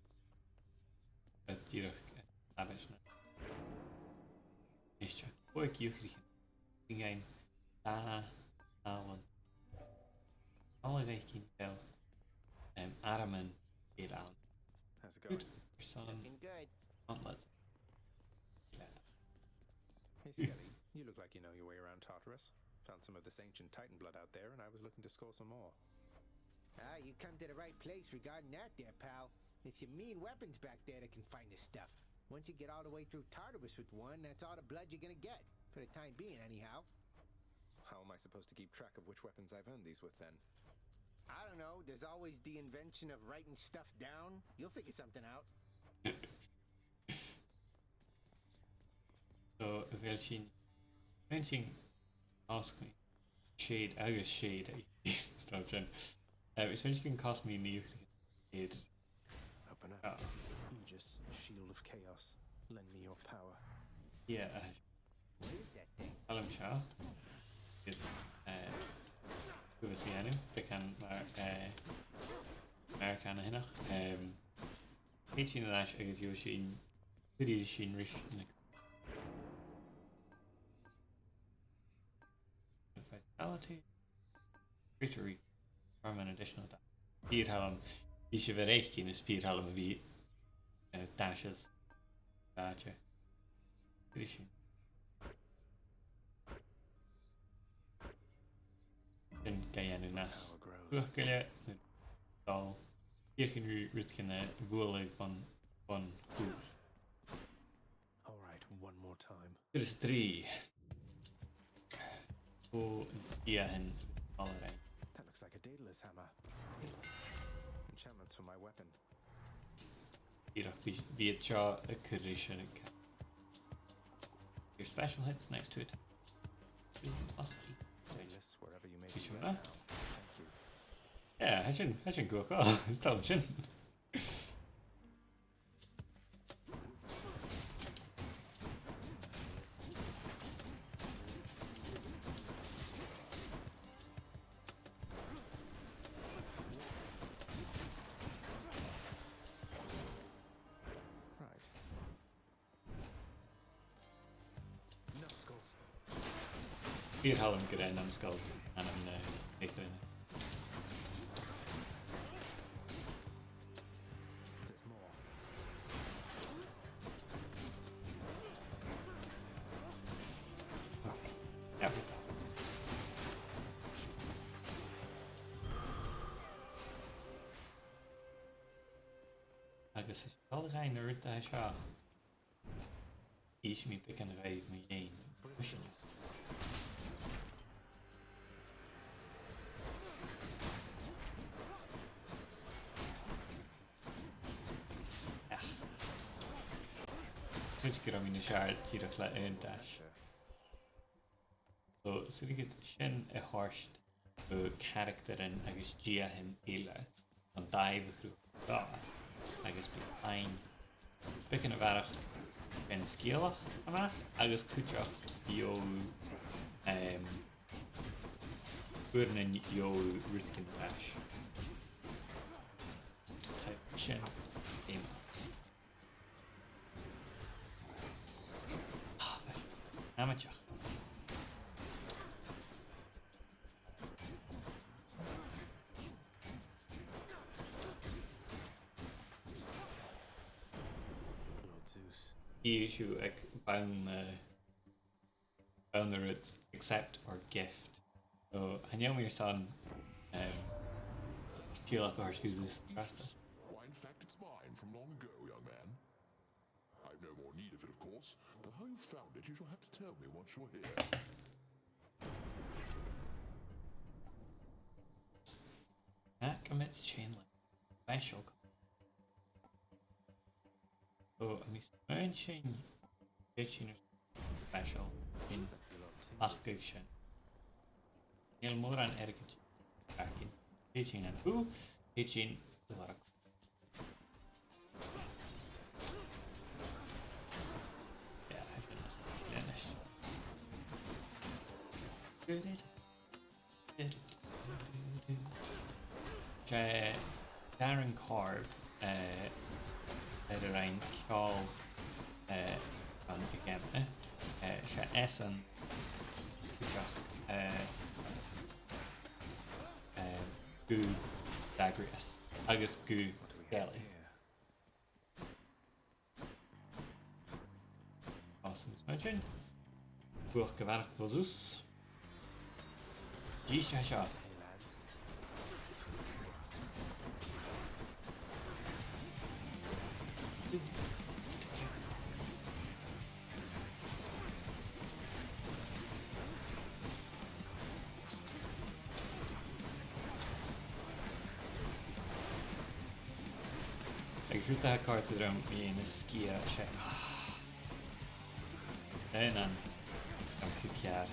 Tha dìreach, eh, aibis na. Is e, chuig iuchraichin. Bidh againn dà, dà bhon. All a bheith cinn bell, em, araman air ann. How's it going? Good. Person. Looking good. Gauntlet. Hey, Skelly, you look like you know your way around Tartarus. Found some of this ancient Titan blood out there, and I was looking to score some more. Ah, you come to the right place regarding that there, pal. It's your mean weapons back there that can find this stuff. Once you get all the way through Tartarus with one, that's all the blood you're gonna get. For the time being, anyhow. How am I supposed to keep track of which weapons I've earned these with, then? I don't know. There's always the invention of writing stuff down. You'll figure something out. So, a bheil sinn, a bheil sinn, ask me. Shade agus shade. Stop, Jen. Uh, so you can cast me new shade. Open up. Ah. Aegis, shield of chaos. Lend me your power. Yeah, uh, What is that thing? Callum Shaw. Good. Uh, who was the enemy? Beagan mar, uh, American, I think. Um, eighteen dash agus you seen, who did you seen recently? Vitality. Greater re-, from an additional da-, fìor thoil leam, bidh sibh a' faicinn, is fìor thoil leam a bhith, uh, dashes. Gotcha. Finish him. Sin ga dhèanamh nas. Power grows. Uach go leith, no dol. Feuchainn ri rud gu na bhualadh bhon, bhon chùl. All right, one more time. Turas a trì. Ò, an tì a th' ann, all right. That looks like a Daedalus hammer. Enchantments for my weapon. Dìreach, bidh, bidh iad seo a' cur ris an... Your special hits next to it. Plus eight. Daedalus, wherever you may be right now. Thank you. Yeah, tha sin, tha sin gu math. Is toil leam sin. Right. Numbskulls. Fìor thoil leam gu robh numbskulls ann an, uh, Aetherine. There's more. There we go. Agus is dol a dh'fhaighinn an rud a tha seo. Innsidh mi beagan dhuibh mu dheidhinn. Brilliant. Ach. Tha mi a' smaoineachadh gun robh mi nas fheàrr dìreach le aon dash. So, 's urrainn dhut sin a thoirt do charactaran agus diathan eile an dàimh a chruth dha, agus bidh fhèin beagan a bharrachd den sgeulachd a-mach, agus cuideachd gheibh, em, uaireannan gheibh rudeigin air ais. So, sin e. Ah, bha e amaideach. Lord Zeus. Dh'inns thu aig bonn, eh, bonn an rud, accept or gift. So, chan eil mi airson, em, sgeulachd a thoirt dhut an-dràsta. Why, in fact, it's mine from long ago, young man. I've no more need of it, of course, but how you found it, you shall have to tell me once you're here. Back amidst chain link. Special. So, tha mi a' smaoineachadh sin, sin special, sin, ach gu sin. Chan eil mòran airgid againn. Thèid sinn an-diugh, thèid sinn a-rithist. Yeah, I've been listening to this. Did it? Did it? 'S e Darren Korb, eh, air an robh ceòl, eh, an geama, eh, 's e esan cuideachd, eh, eh, gu Zagreus agus gu Skelly. Awesome, imagine. Buail gu bhith ag obair. Dìreach seo. Rud a tha a' còrdadh rium mu dheidhinn na sgiathan, 's e, ah, aon an, an cù ceàrr.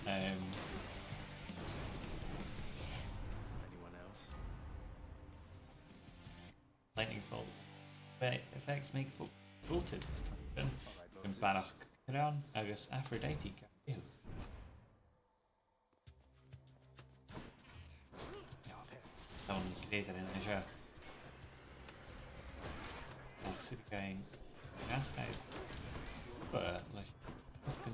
Um, Anyone else? Lightning bolt. Effects make folk wilted. Is tough. All right, wilted. Barrachd crann agus Aphrodite. Ew. Pests. An greater in the shot. I'll sit again. That's nice. But, uh, like, fucking.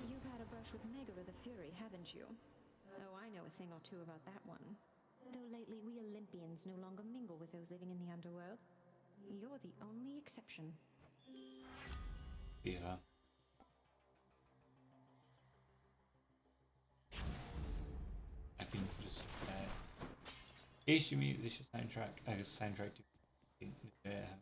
You've had a brush with Megara the Fury, haven't you? Oh, I know a thing or two about that one. Though lately we Olympians no longer mingle with those living in the underworld. You're the only exception. Yeah. I think just, uh, èistidh mi ris an soundtrack agus soundtrack to, uh,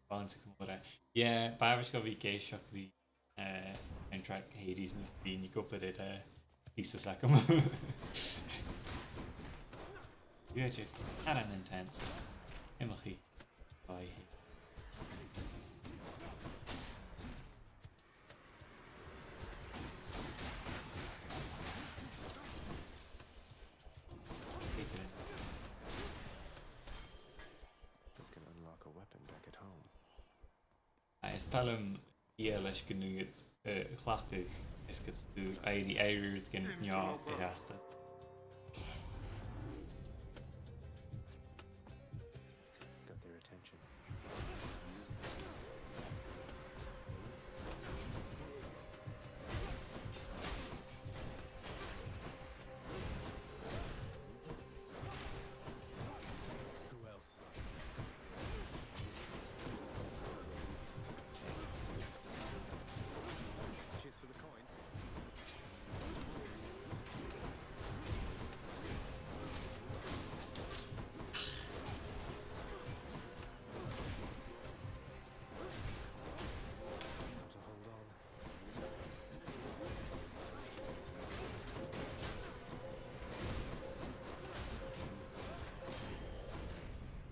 balance a' comóradh. Yeah, b' àbhaist dhomh a bhith ag èisteachd ri, uh, soundtrack Hades no bhithinn ag obair air, uh, pìos a-staigh agam. Uair sin, aran intense. Imeachadh. Bye. This can unlock a weapon back at home. Is toil leam a' chiall leis gun urrainn dhut, eh, a chleachdadh is gum bi thu ag iarraidh, iarraidh rudeigin neo air astar. Got their attention. Who else? Cheers for the coin. How to hold on.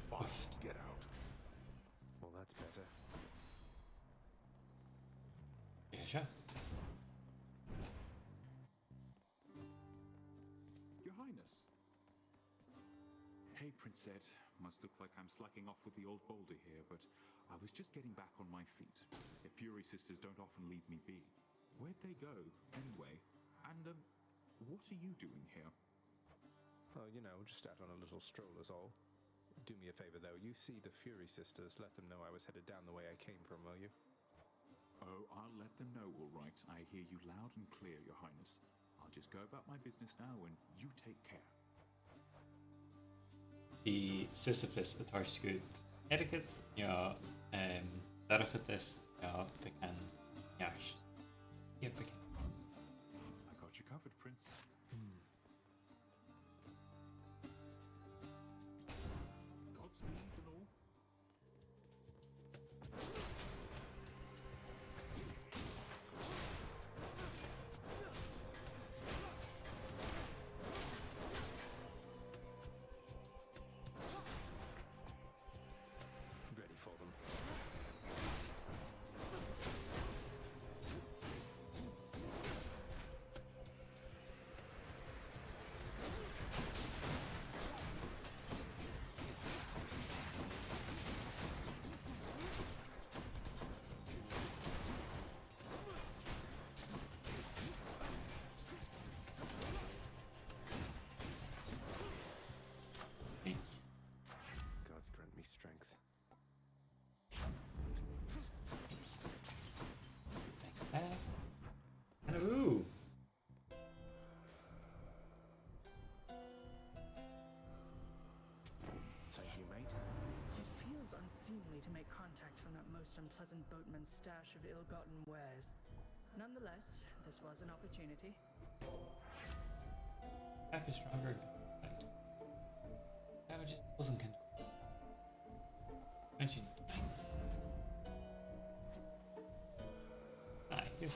Fuck, get out. Well, that's better. Yeah, sure. Your Highness. Hey, Prince Zed. Must look like I'm slacking off with the old boulder here, but I was just getting back on my feet. The Fury Sisters don't often leave me be. Where'd they go, anyway? And, um, what are you doing here? Oh, you know, just out on a little stroll is all. Do me a favor, though. You see the Fury Sisters, let them know I was headed down the way I came from, will you? Oh, I'll let them know, all right. I hear you loud and clear, Your Highness. I'll just go about my business now, and you take care. Bidh Sisyphus a' toirt dhut airgead, no, em, dorchadas, no beagan neart. Yeah, beagan. I got you covered, Prince. Hmm. Godspeed and all. Ready for them. Gods grant me strength. Uh, hello. Thank you, mate. It feels unseemly to make contact from that most unpleasant boatman's stash of ill-gotten wares. Nonetheless, this was an opportunity. Half is stronger. Damage is doesn't can. Mention. Ah, good.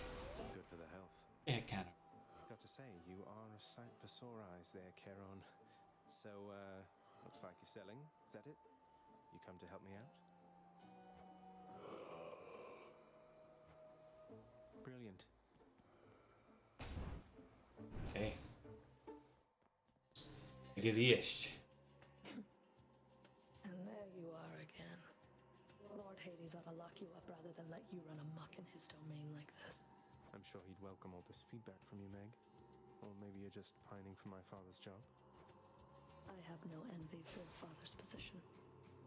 Good for the health. Yeah, You are a sight for sore eyes there, Charon. So, uh, looks like you're selling. Is that it? You come to help me out? Brilliant. Okay. Ag a-rithist. And there you are again. Lord Hades ought to lock you up rather than let you run amok in his domain like this. I'm sure he'd welcome all this feedback from you, Meg. Or maybe you're just pining for my father's job. I have no envy for your father's position.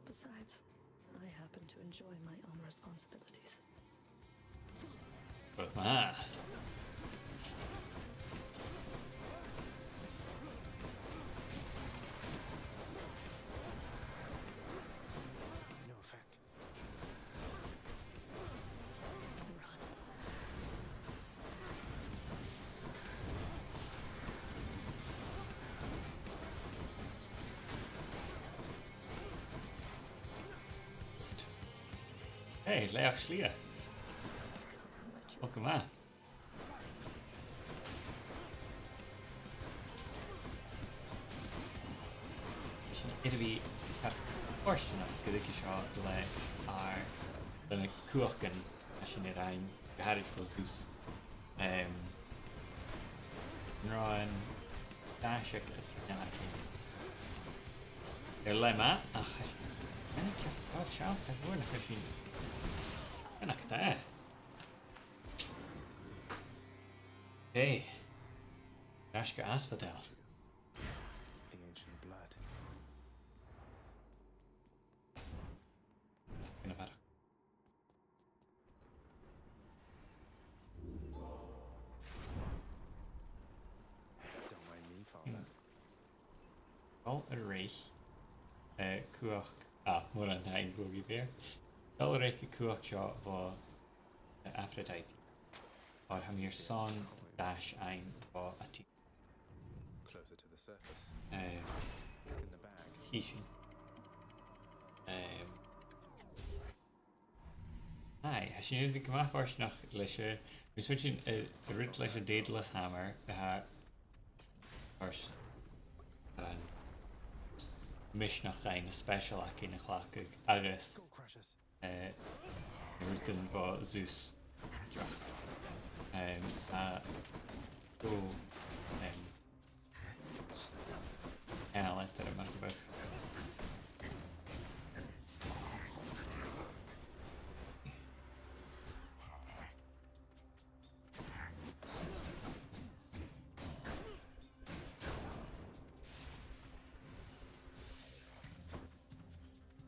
Besides, I happen to enjoy my own responsibilities. But, ah. No effect. Hey, laoch slighe. Welcome back. Sin iad a bhith fortanach gu ruige seo le ar, le na cumhachdan a tha sinn a' ràdh, gu h-àraidh fo Zeus. Em, an robh an dash aig a' tighinn air leth math, ach, eh, ceart, ceart, ceart, ceart, ceart, ceart, ceart, ceart, ceart, Hey. Air ais gu Asphodel. The ancient blood. Gonna bhfearach. Don't mind me, Father. Dol a-rithist, eh, cumhachd, ah, mòran taing, Bogey Bear. Dol a-rithist a' chumhachd seo bho, eh, Aphrodite. Oir tha mi airson dash fhaighinn bho Athena. Closer to the surface. Eh, in the bag. Chì sinn. Eh, aye, tha sinn air a bhith gu math fortanach leis a', tha mi a' smaointinn, eh, an rud leis an Daedalus Hammer, tha, oir 's e an misneachd againn, na special againn a chleachdadh, agus Skull crushers. Eh, rudan bho Zeus. Em, a, go, em, eile, mar gum biodh.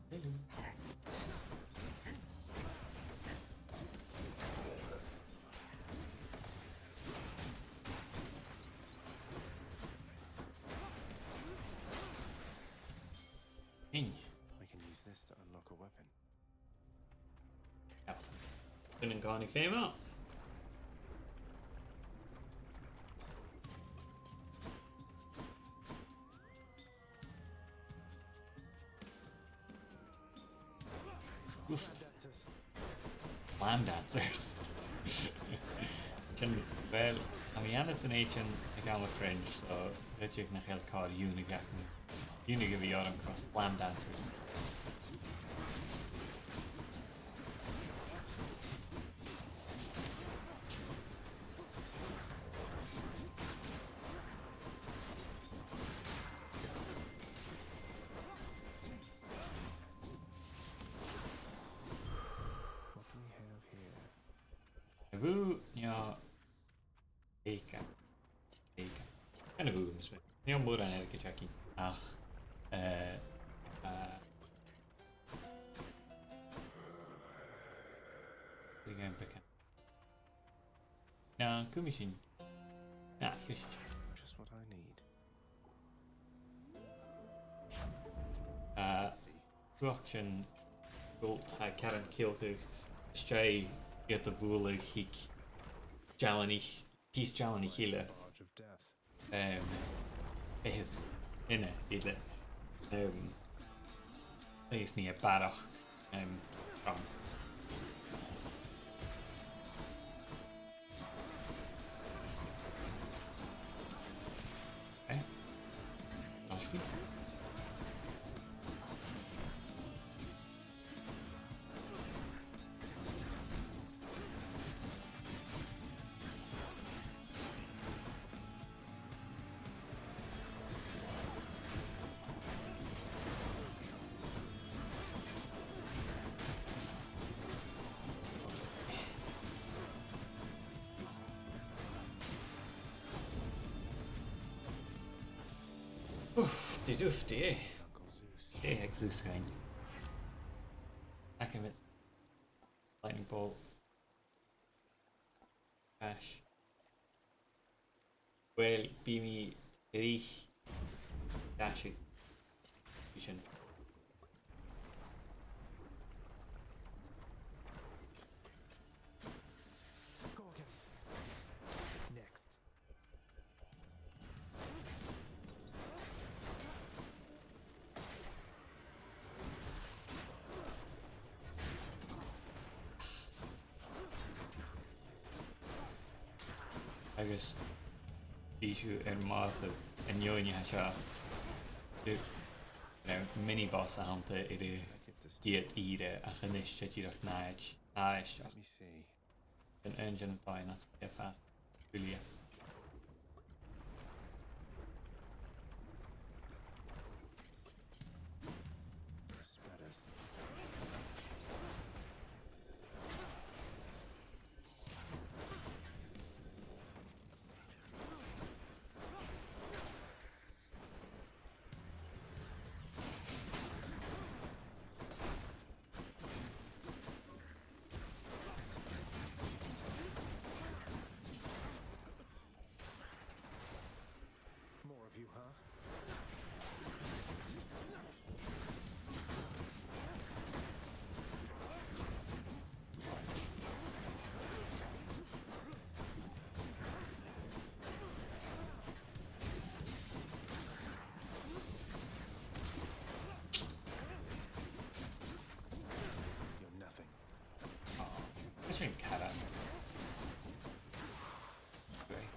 Hello. Hey. We can use this to unlock a weapon. Sin an cànan feumail. Slam dancers. Slam dancers. Sin, well, tha mi ann an Donaton ag àm a' Fringe, so dh'fhaodadh nach eil càil iongnadh agam, iongnadh a bhith orm tro slam dancers. What do we have here? A bhù, no, Eika. Eika. Chan eil fhios agam. Chan eil mòran airgid againn. Ach, eh, eh, bring him back in. No, cumaidh sinn. No, cumaidh sinn. Just what I need. Eh, cumhachd sin, Gold, tha Charon a' ciallachadh, 's dòcha, iad a bhualadh, thig dealanaich, pìos dealanaich eile. Em, eh, ina eile. Em, agus nì e barrachd, em, from. Did ufti, eh? Uncle Zeus. Eh, ag Zeus againn. Ach, am, lightning bolt. Dash. Well, bidh mi a' dol a dhàsaigh. Bidh sin. Gorgons. Next. Agus bidh sibh air mòran an fheadhainn seo. Bidh, you know, mini-boss a th' annta air a' chiad ìre, ach a-nis 's e dìreach nàimhdean, nàimhdean. Let me see. An aon dhen an dòigh, nach e, fast. Brilliant. Spreaders. More of you, huh? You're nothing. Aw, sin cara. Great.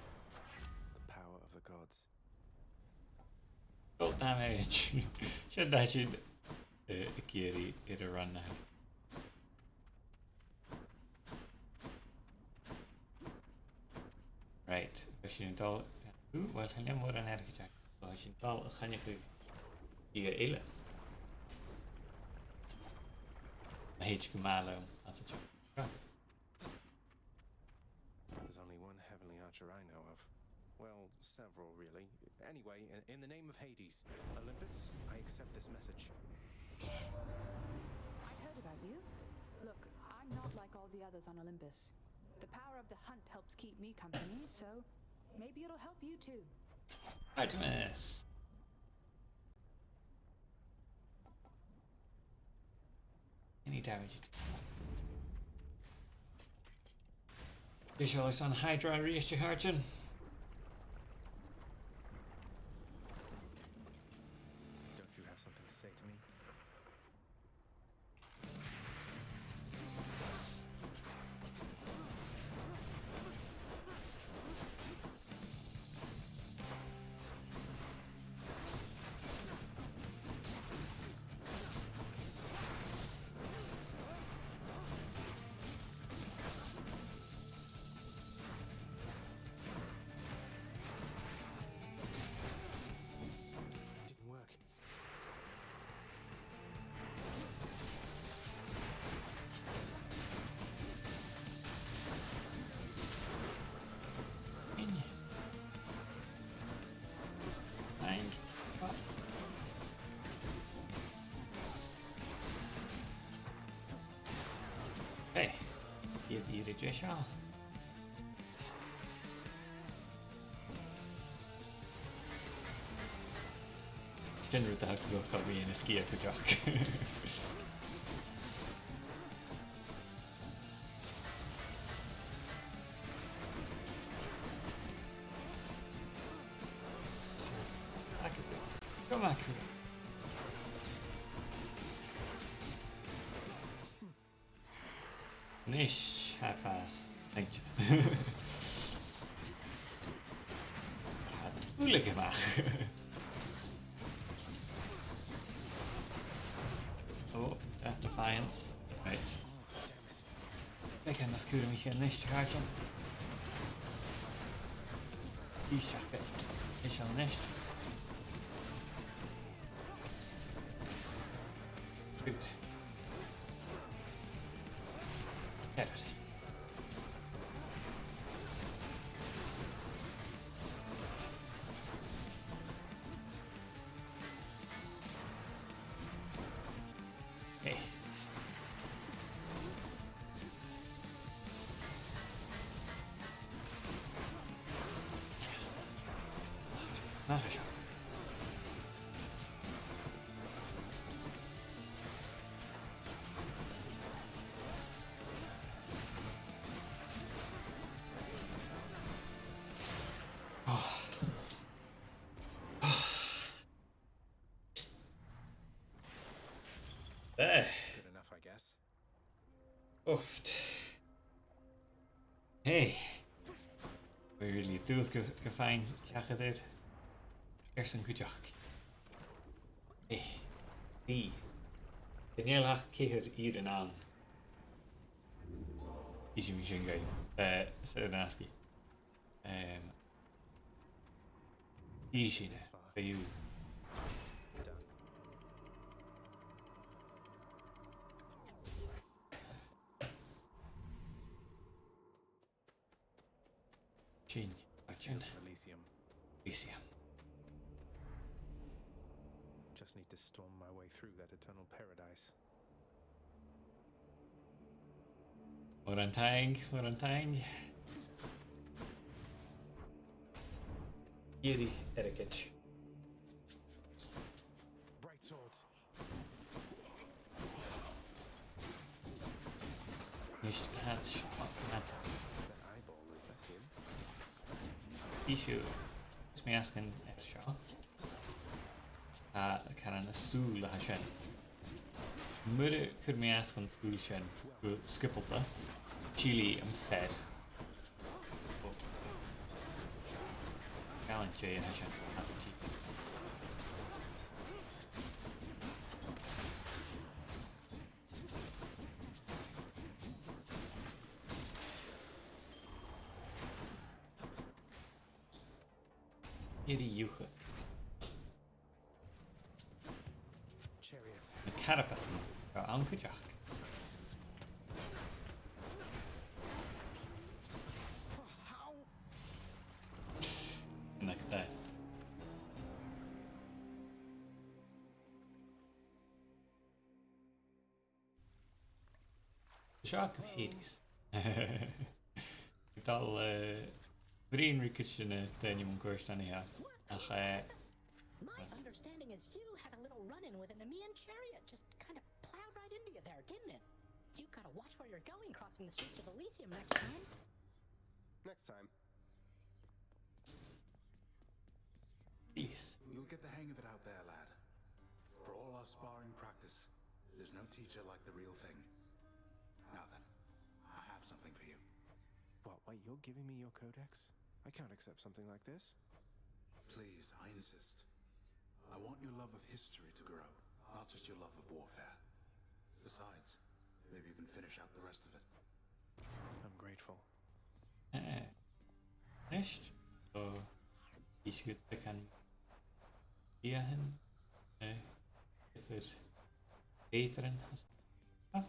The power of the gods. Full damage. Sin, tha sinn, eh, ag iarraidh air a' run now. Right, tha sinn a' dol, ooh, well, chan eil mòran airgid agam. So tha sinn a' dol a choinneachadh gu eile. Ma thèid gu math leam, às a' job. There's only one heavenly archer I know of. Well, several, really. Anyway, in, in the name of Hades, Olympus, I accept this message. I heard about you. Look, I'm not like all the others on Olympus. The power of the hunt helps keep me company, so maybe it'll help you too. Artemis. Any damage. Dè seo airson Hydra a-rithist, a chàirdean? Don't you have something to say to me? Didn't work. Fine. Hey, dè, dè, dè seo? Sin rud a th' agam gu bhith na sgiath cuideachd. Go math. Nis, tha e a' fàs. Thank you. Uilig a-mach. Oh, Death Defiance. Right. Beagan nas cùramaiche a-nis, a chàirdean. Dìreach. Is ann a-nis. Good. Get it. Hey. Nach e seo. Eh. Good enough, I guess. Uff. Hey. Bha e really dùil gu, gum faigheadh sinn seachad air. Airson cuideachd. Hey. Bidh. Chan eil ach ceithir ìrean ann. Is mi sin gail. Eh, sa nasci. Um, Easy. This far. Are you? Done. Chin. A chin. Elysium. Elysium. Just need to storm my way through that eternal paradise. Mòran taing, mòran taing. Iarraidh airgid. Bright swords. Nis, càit, càit. That eyeball, is that him? Issue. Is mi asking air seo. Tha, caran a' sùil a tha sin. Mura cuir mi às dhan sùil sin gu sgiobalta, chì mi am fear. Ò. Gabhaidh e an sin. Iarraidh iuchair. Chariot. Na carbadan. Gu ann cuideachd. Like that. Seo agaibh Hades. Tha e, eh, bruidhinn ri cuid de na daoine mun cuairt an-dràsta. Ach, eh, my understanding is you had a little run-in with a Nemean chariot. Just kind of plowed right into you there, didn't it? You gotta watch where you're going crossing the streets of Elysium next time. Next time. Yes. You'll get the hang of it out there, lad. For all our sparring practice, there's no teacher like the real thing. Now then, I have something for you. What, wait, you're giving me your codex? I can't accept something like this. Please, I insist. I want your love of history to grow, not just your love of warfare. Besides, maybe you can finish out the rest of it. I'm grateful. Eh, next. So, is good to can be a him. Eh, if there's Adrian has. Ah.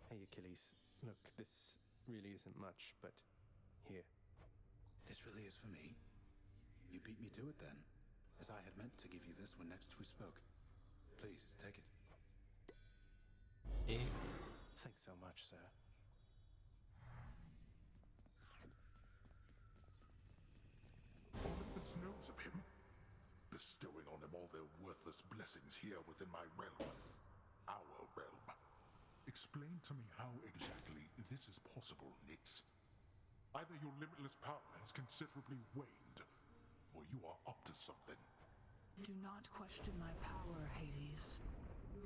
Hey, Achilles. Look, this really isn't much, but here. This really is for me? You beat me to it then, as I had meant to give you this when next we spoke. Please, take it. Eh. Thanks so much, sir. Olympus knows of him, bestowing on him all their worthless blessings here within my realm. Our realm. Explain to me how exactly this is possible, Nyx. Either your limitless power has considerably waned, or you are up to something. Do not question my power, Hades.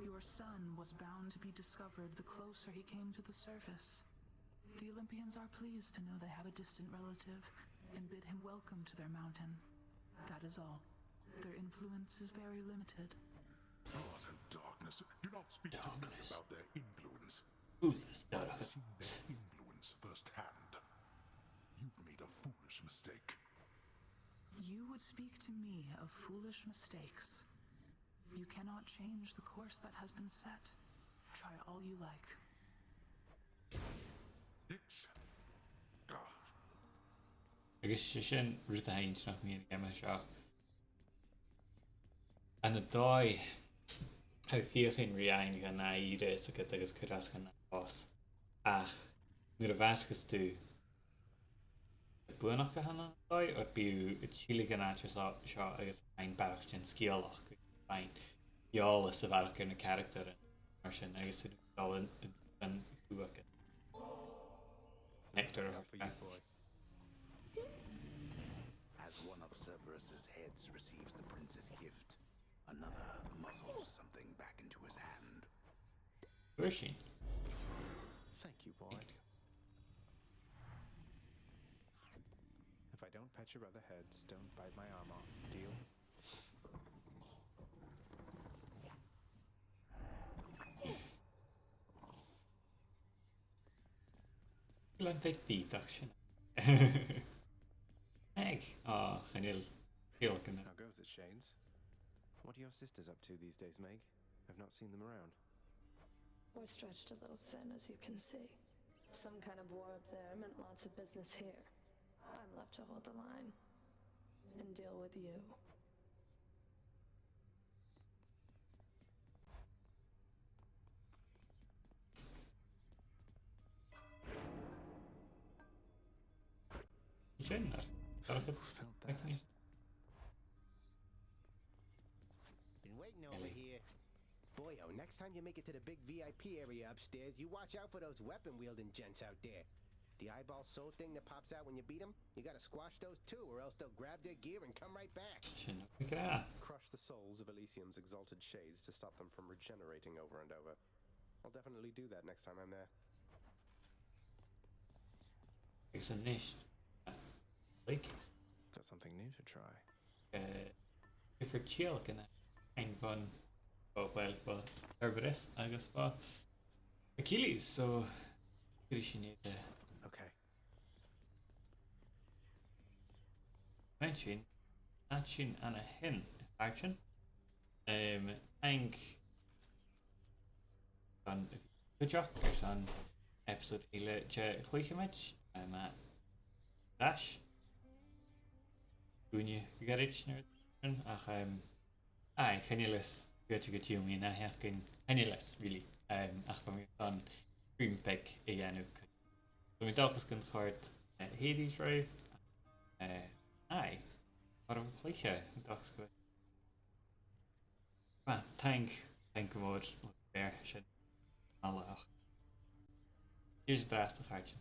Your son was bound to be discovered the closer he came to the surface. The Olympians are pleased to know they have a distant relative and bid him welcome to their mountain. That is all. Their influence is very limited. Heart of darkness. Do not speak to me about their influence. Who is that? I've seen their influence firsthand. You've made a foolish mistake. You would speak to me of foolish mistakes. You cannot change the course that has been set. Try all you like. Nyx. Ah. Agus 's e sin rud a th' inntinneach mun gheama seo. Ann an dòigh, tha fiach an rìgh ann gun a dh'fheumas tu a bhith a' cur às dhan a' bhus. Ach nuair a bhàsaicheas tu, buannachd a th' ann an dòigh, oir bidh thu a' tilleadh dhan àite seo, seo agus faighinn barrachd den sgeulachd, agus faighinn eòlas a bharrachd air na caractaran mar sin, agus thu a' dol an, an, an chuach. Nectar of Boy. As one of Cerberus's heads receives the prince's gift, another muzzles something back into his hand. Where is she? Thank you, boy. If I don't pet your other heads, don't bite my arm off. Deal? Glè mhath, bidh sin. Ag, oh, chan eil. Feel like How goes it, Shades? What are your sisters up to these days, Meg? I've not seen them around. We're stretched a little thin, as you can see. Some kind of war up there meant lots of business here. I'm left to hold the line and deal with you. Sin e. Who felt that? Been waiting over here. Boyo, next time you make it to the big V I P area upstairs, you watch out for those weapon-wielding gents out there. The eyeball soul thing that pops out when you beat 'em, you gotta squash those too, or else they'll grab their gear and come right back. Sin e. Crush the souls of Elysium's exalted shades to stop them from regenerating over and over. I'll definitely do that next time I'm there. Agus a-nis, like, got something new to try. Uh, for chill, can I find fun? Oh, well, well, Cerberus, agus bha Achilles, so, cuiridh sinn iad, uh, okay. Mention, action and a hen, action. Um, thank An cuideachd airson episode eile de Chluicheamaid, um, a Dash. Gúine gairid nuair sin, ach, um, aye, chan eil fhios, go dtí go dtí mi na heachainn, chan eil fhios, really. Um, ach bha mi an stream pick a dhéanamh. Bha mi an dòchas gun chòrd, uh, Hades ribh, uh, aye, mar a chluiche, an dòchas go Right, thank, thank gu mòr, le sin, a-mach. Here's the rest of action.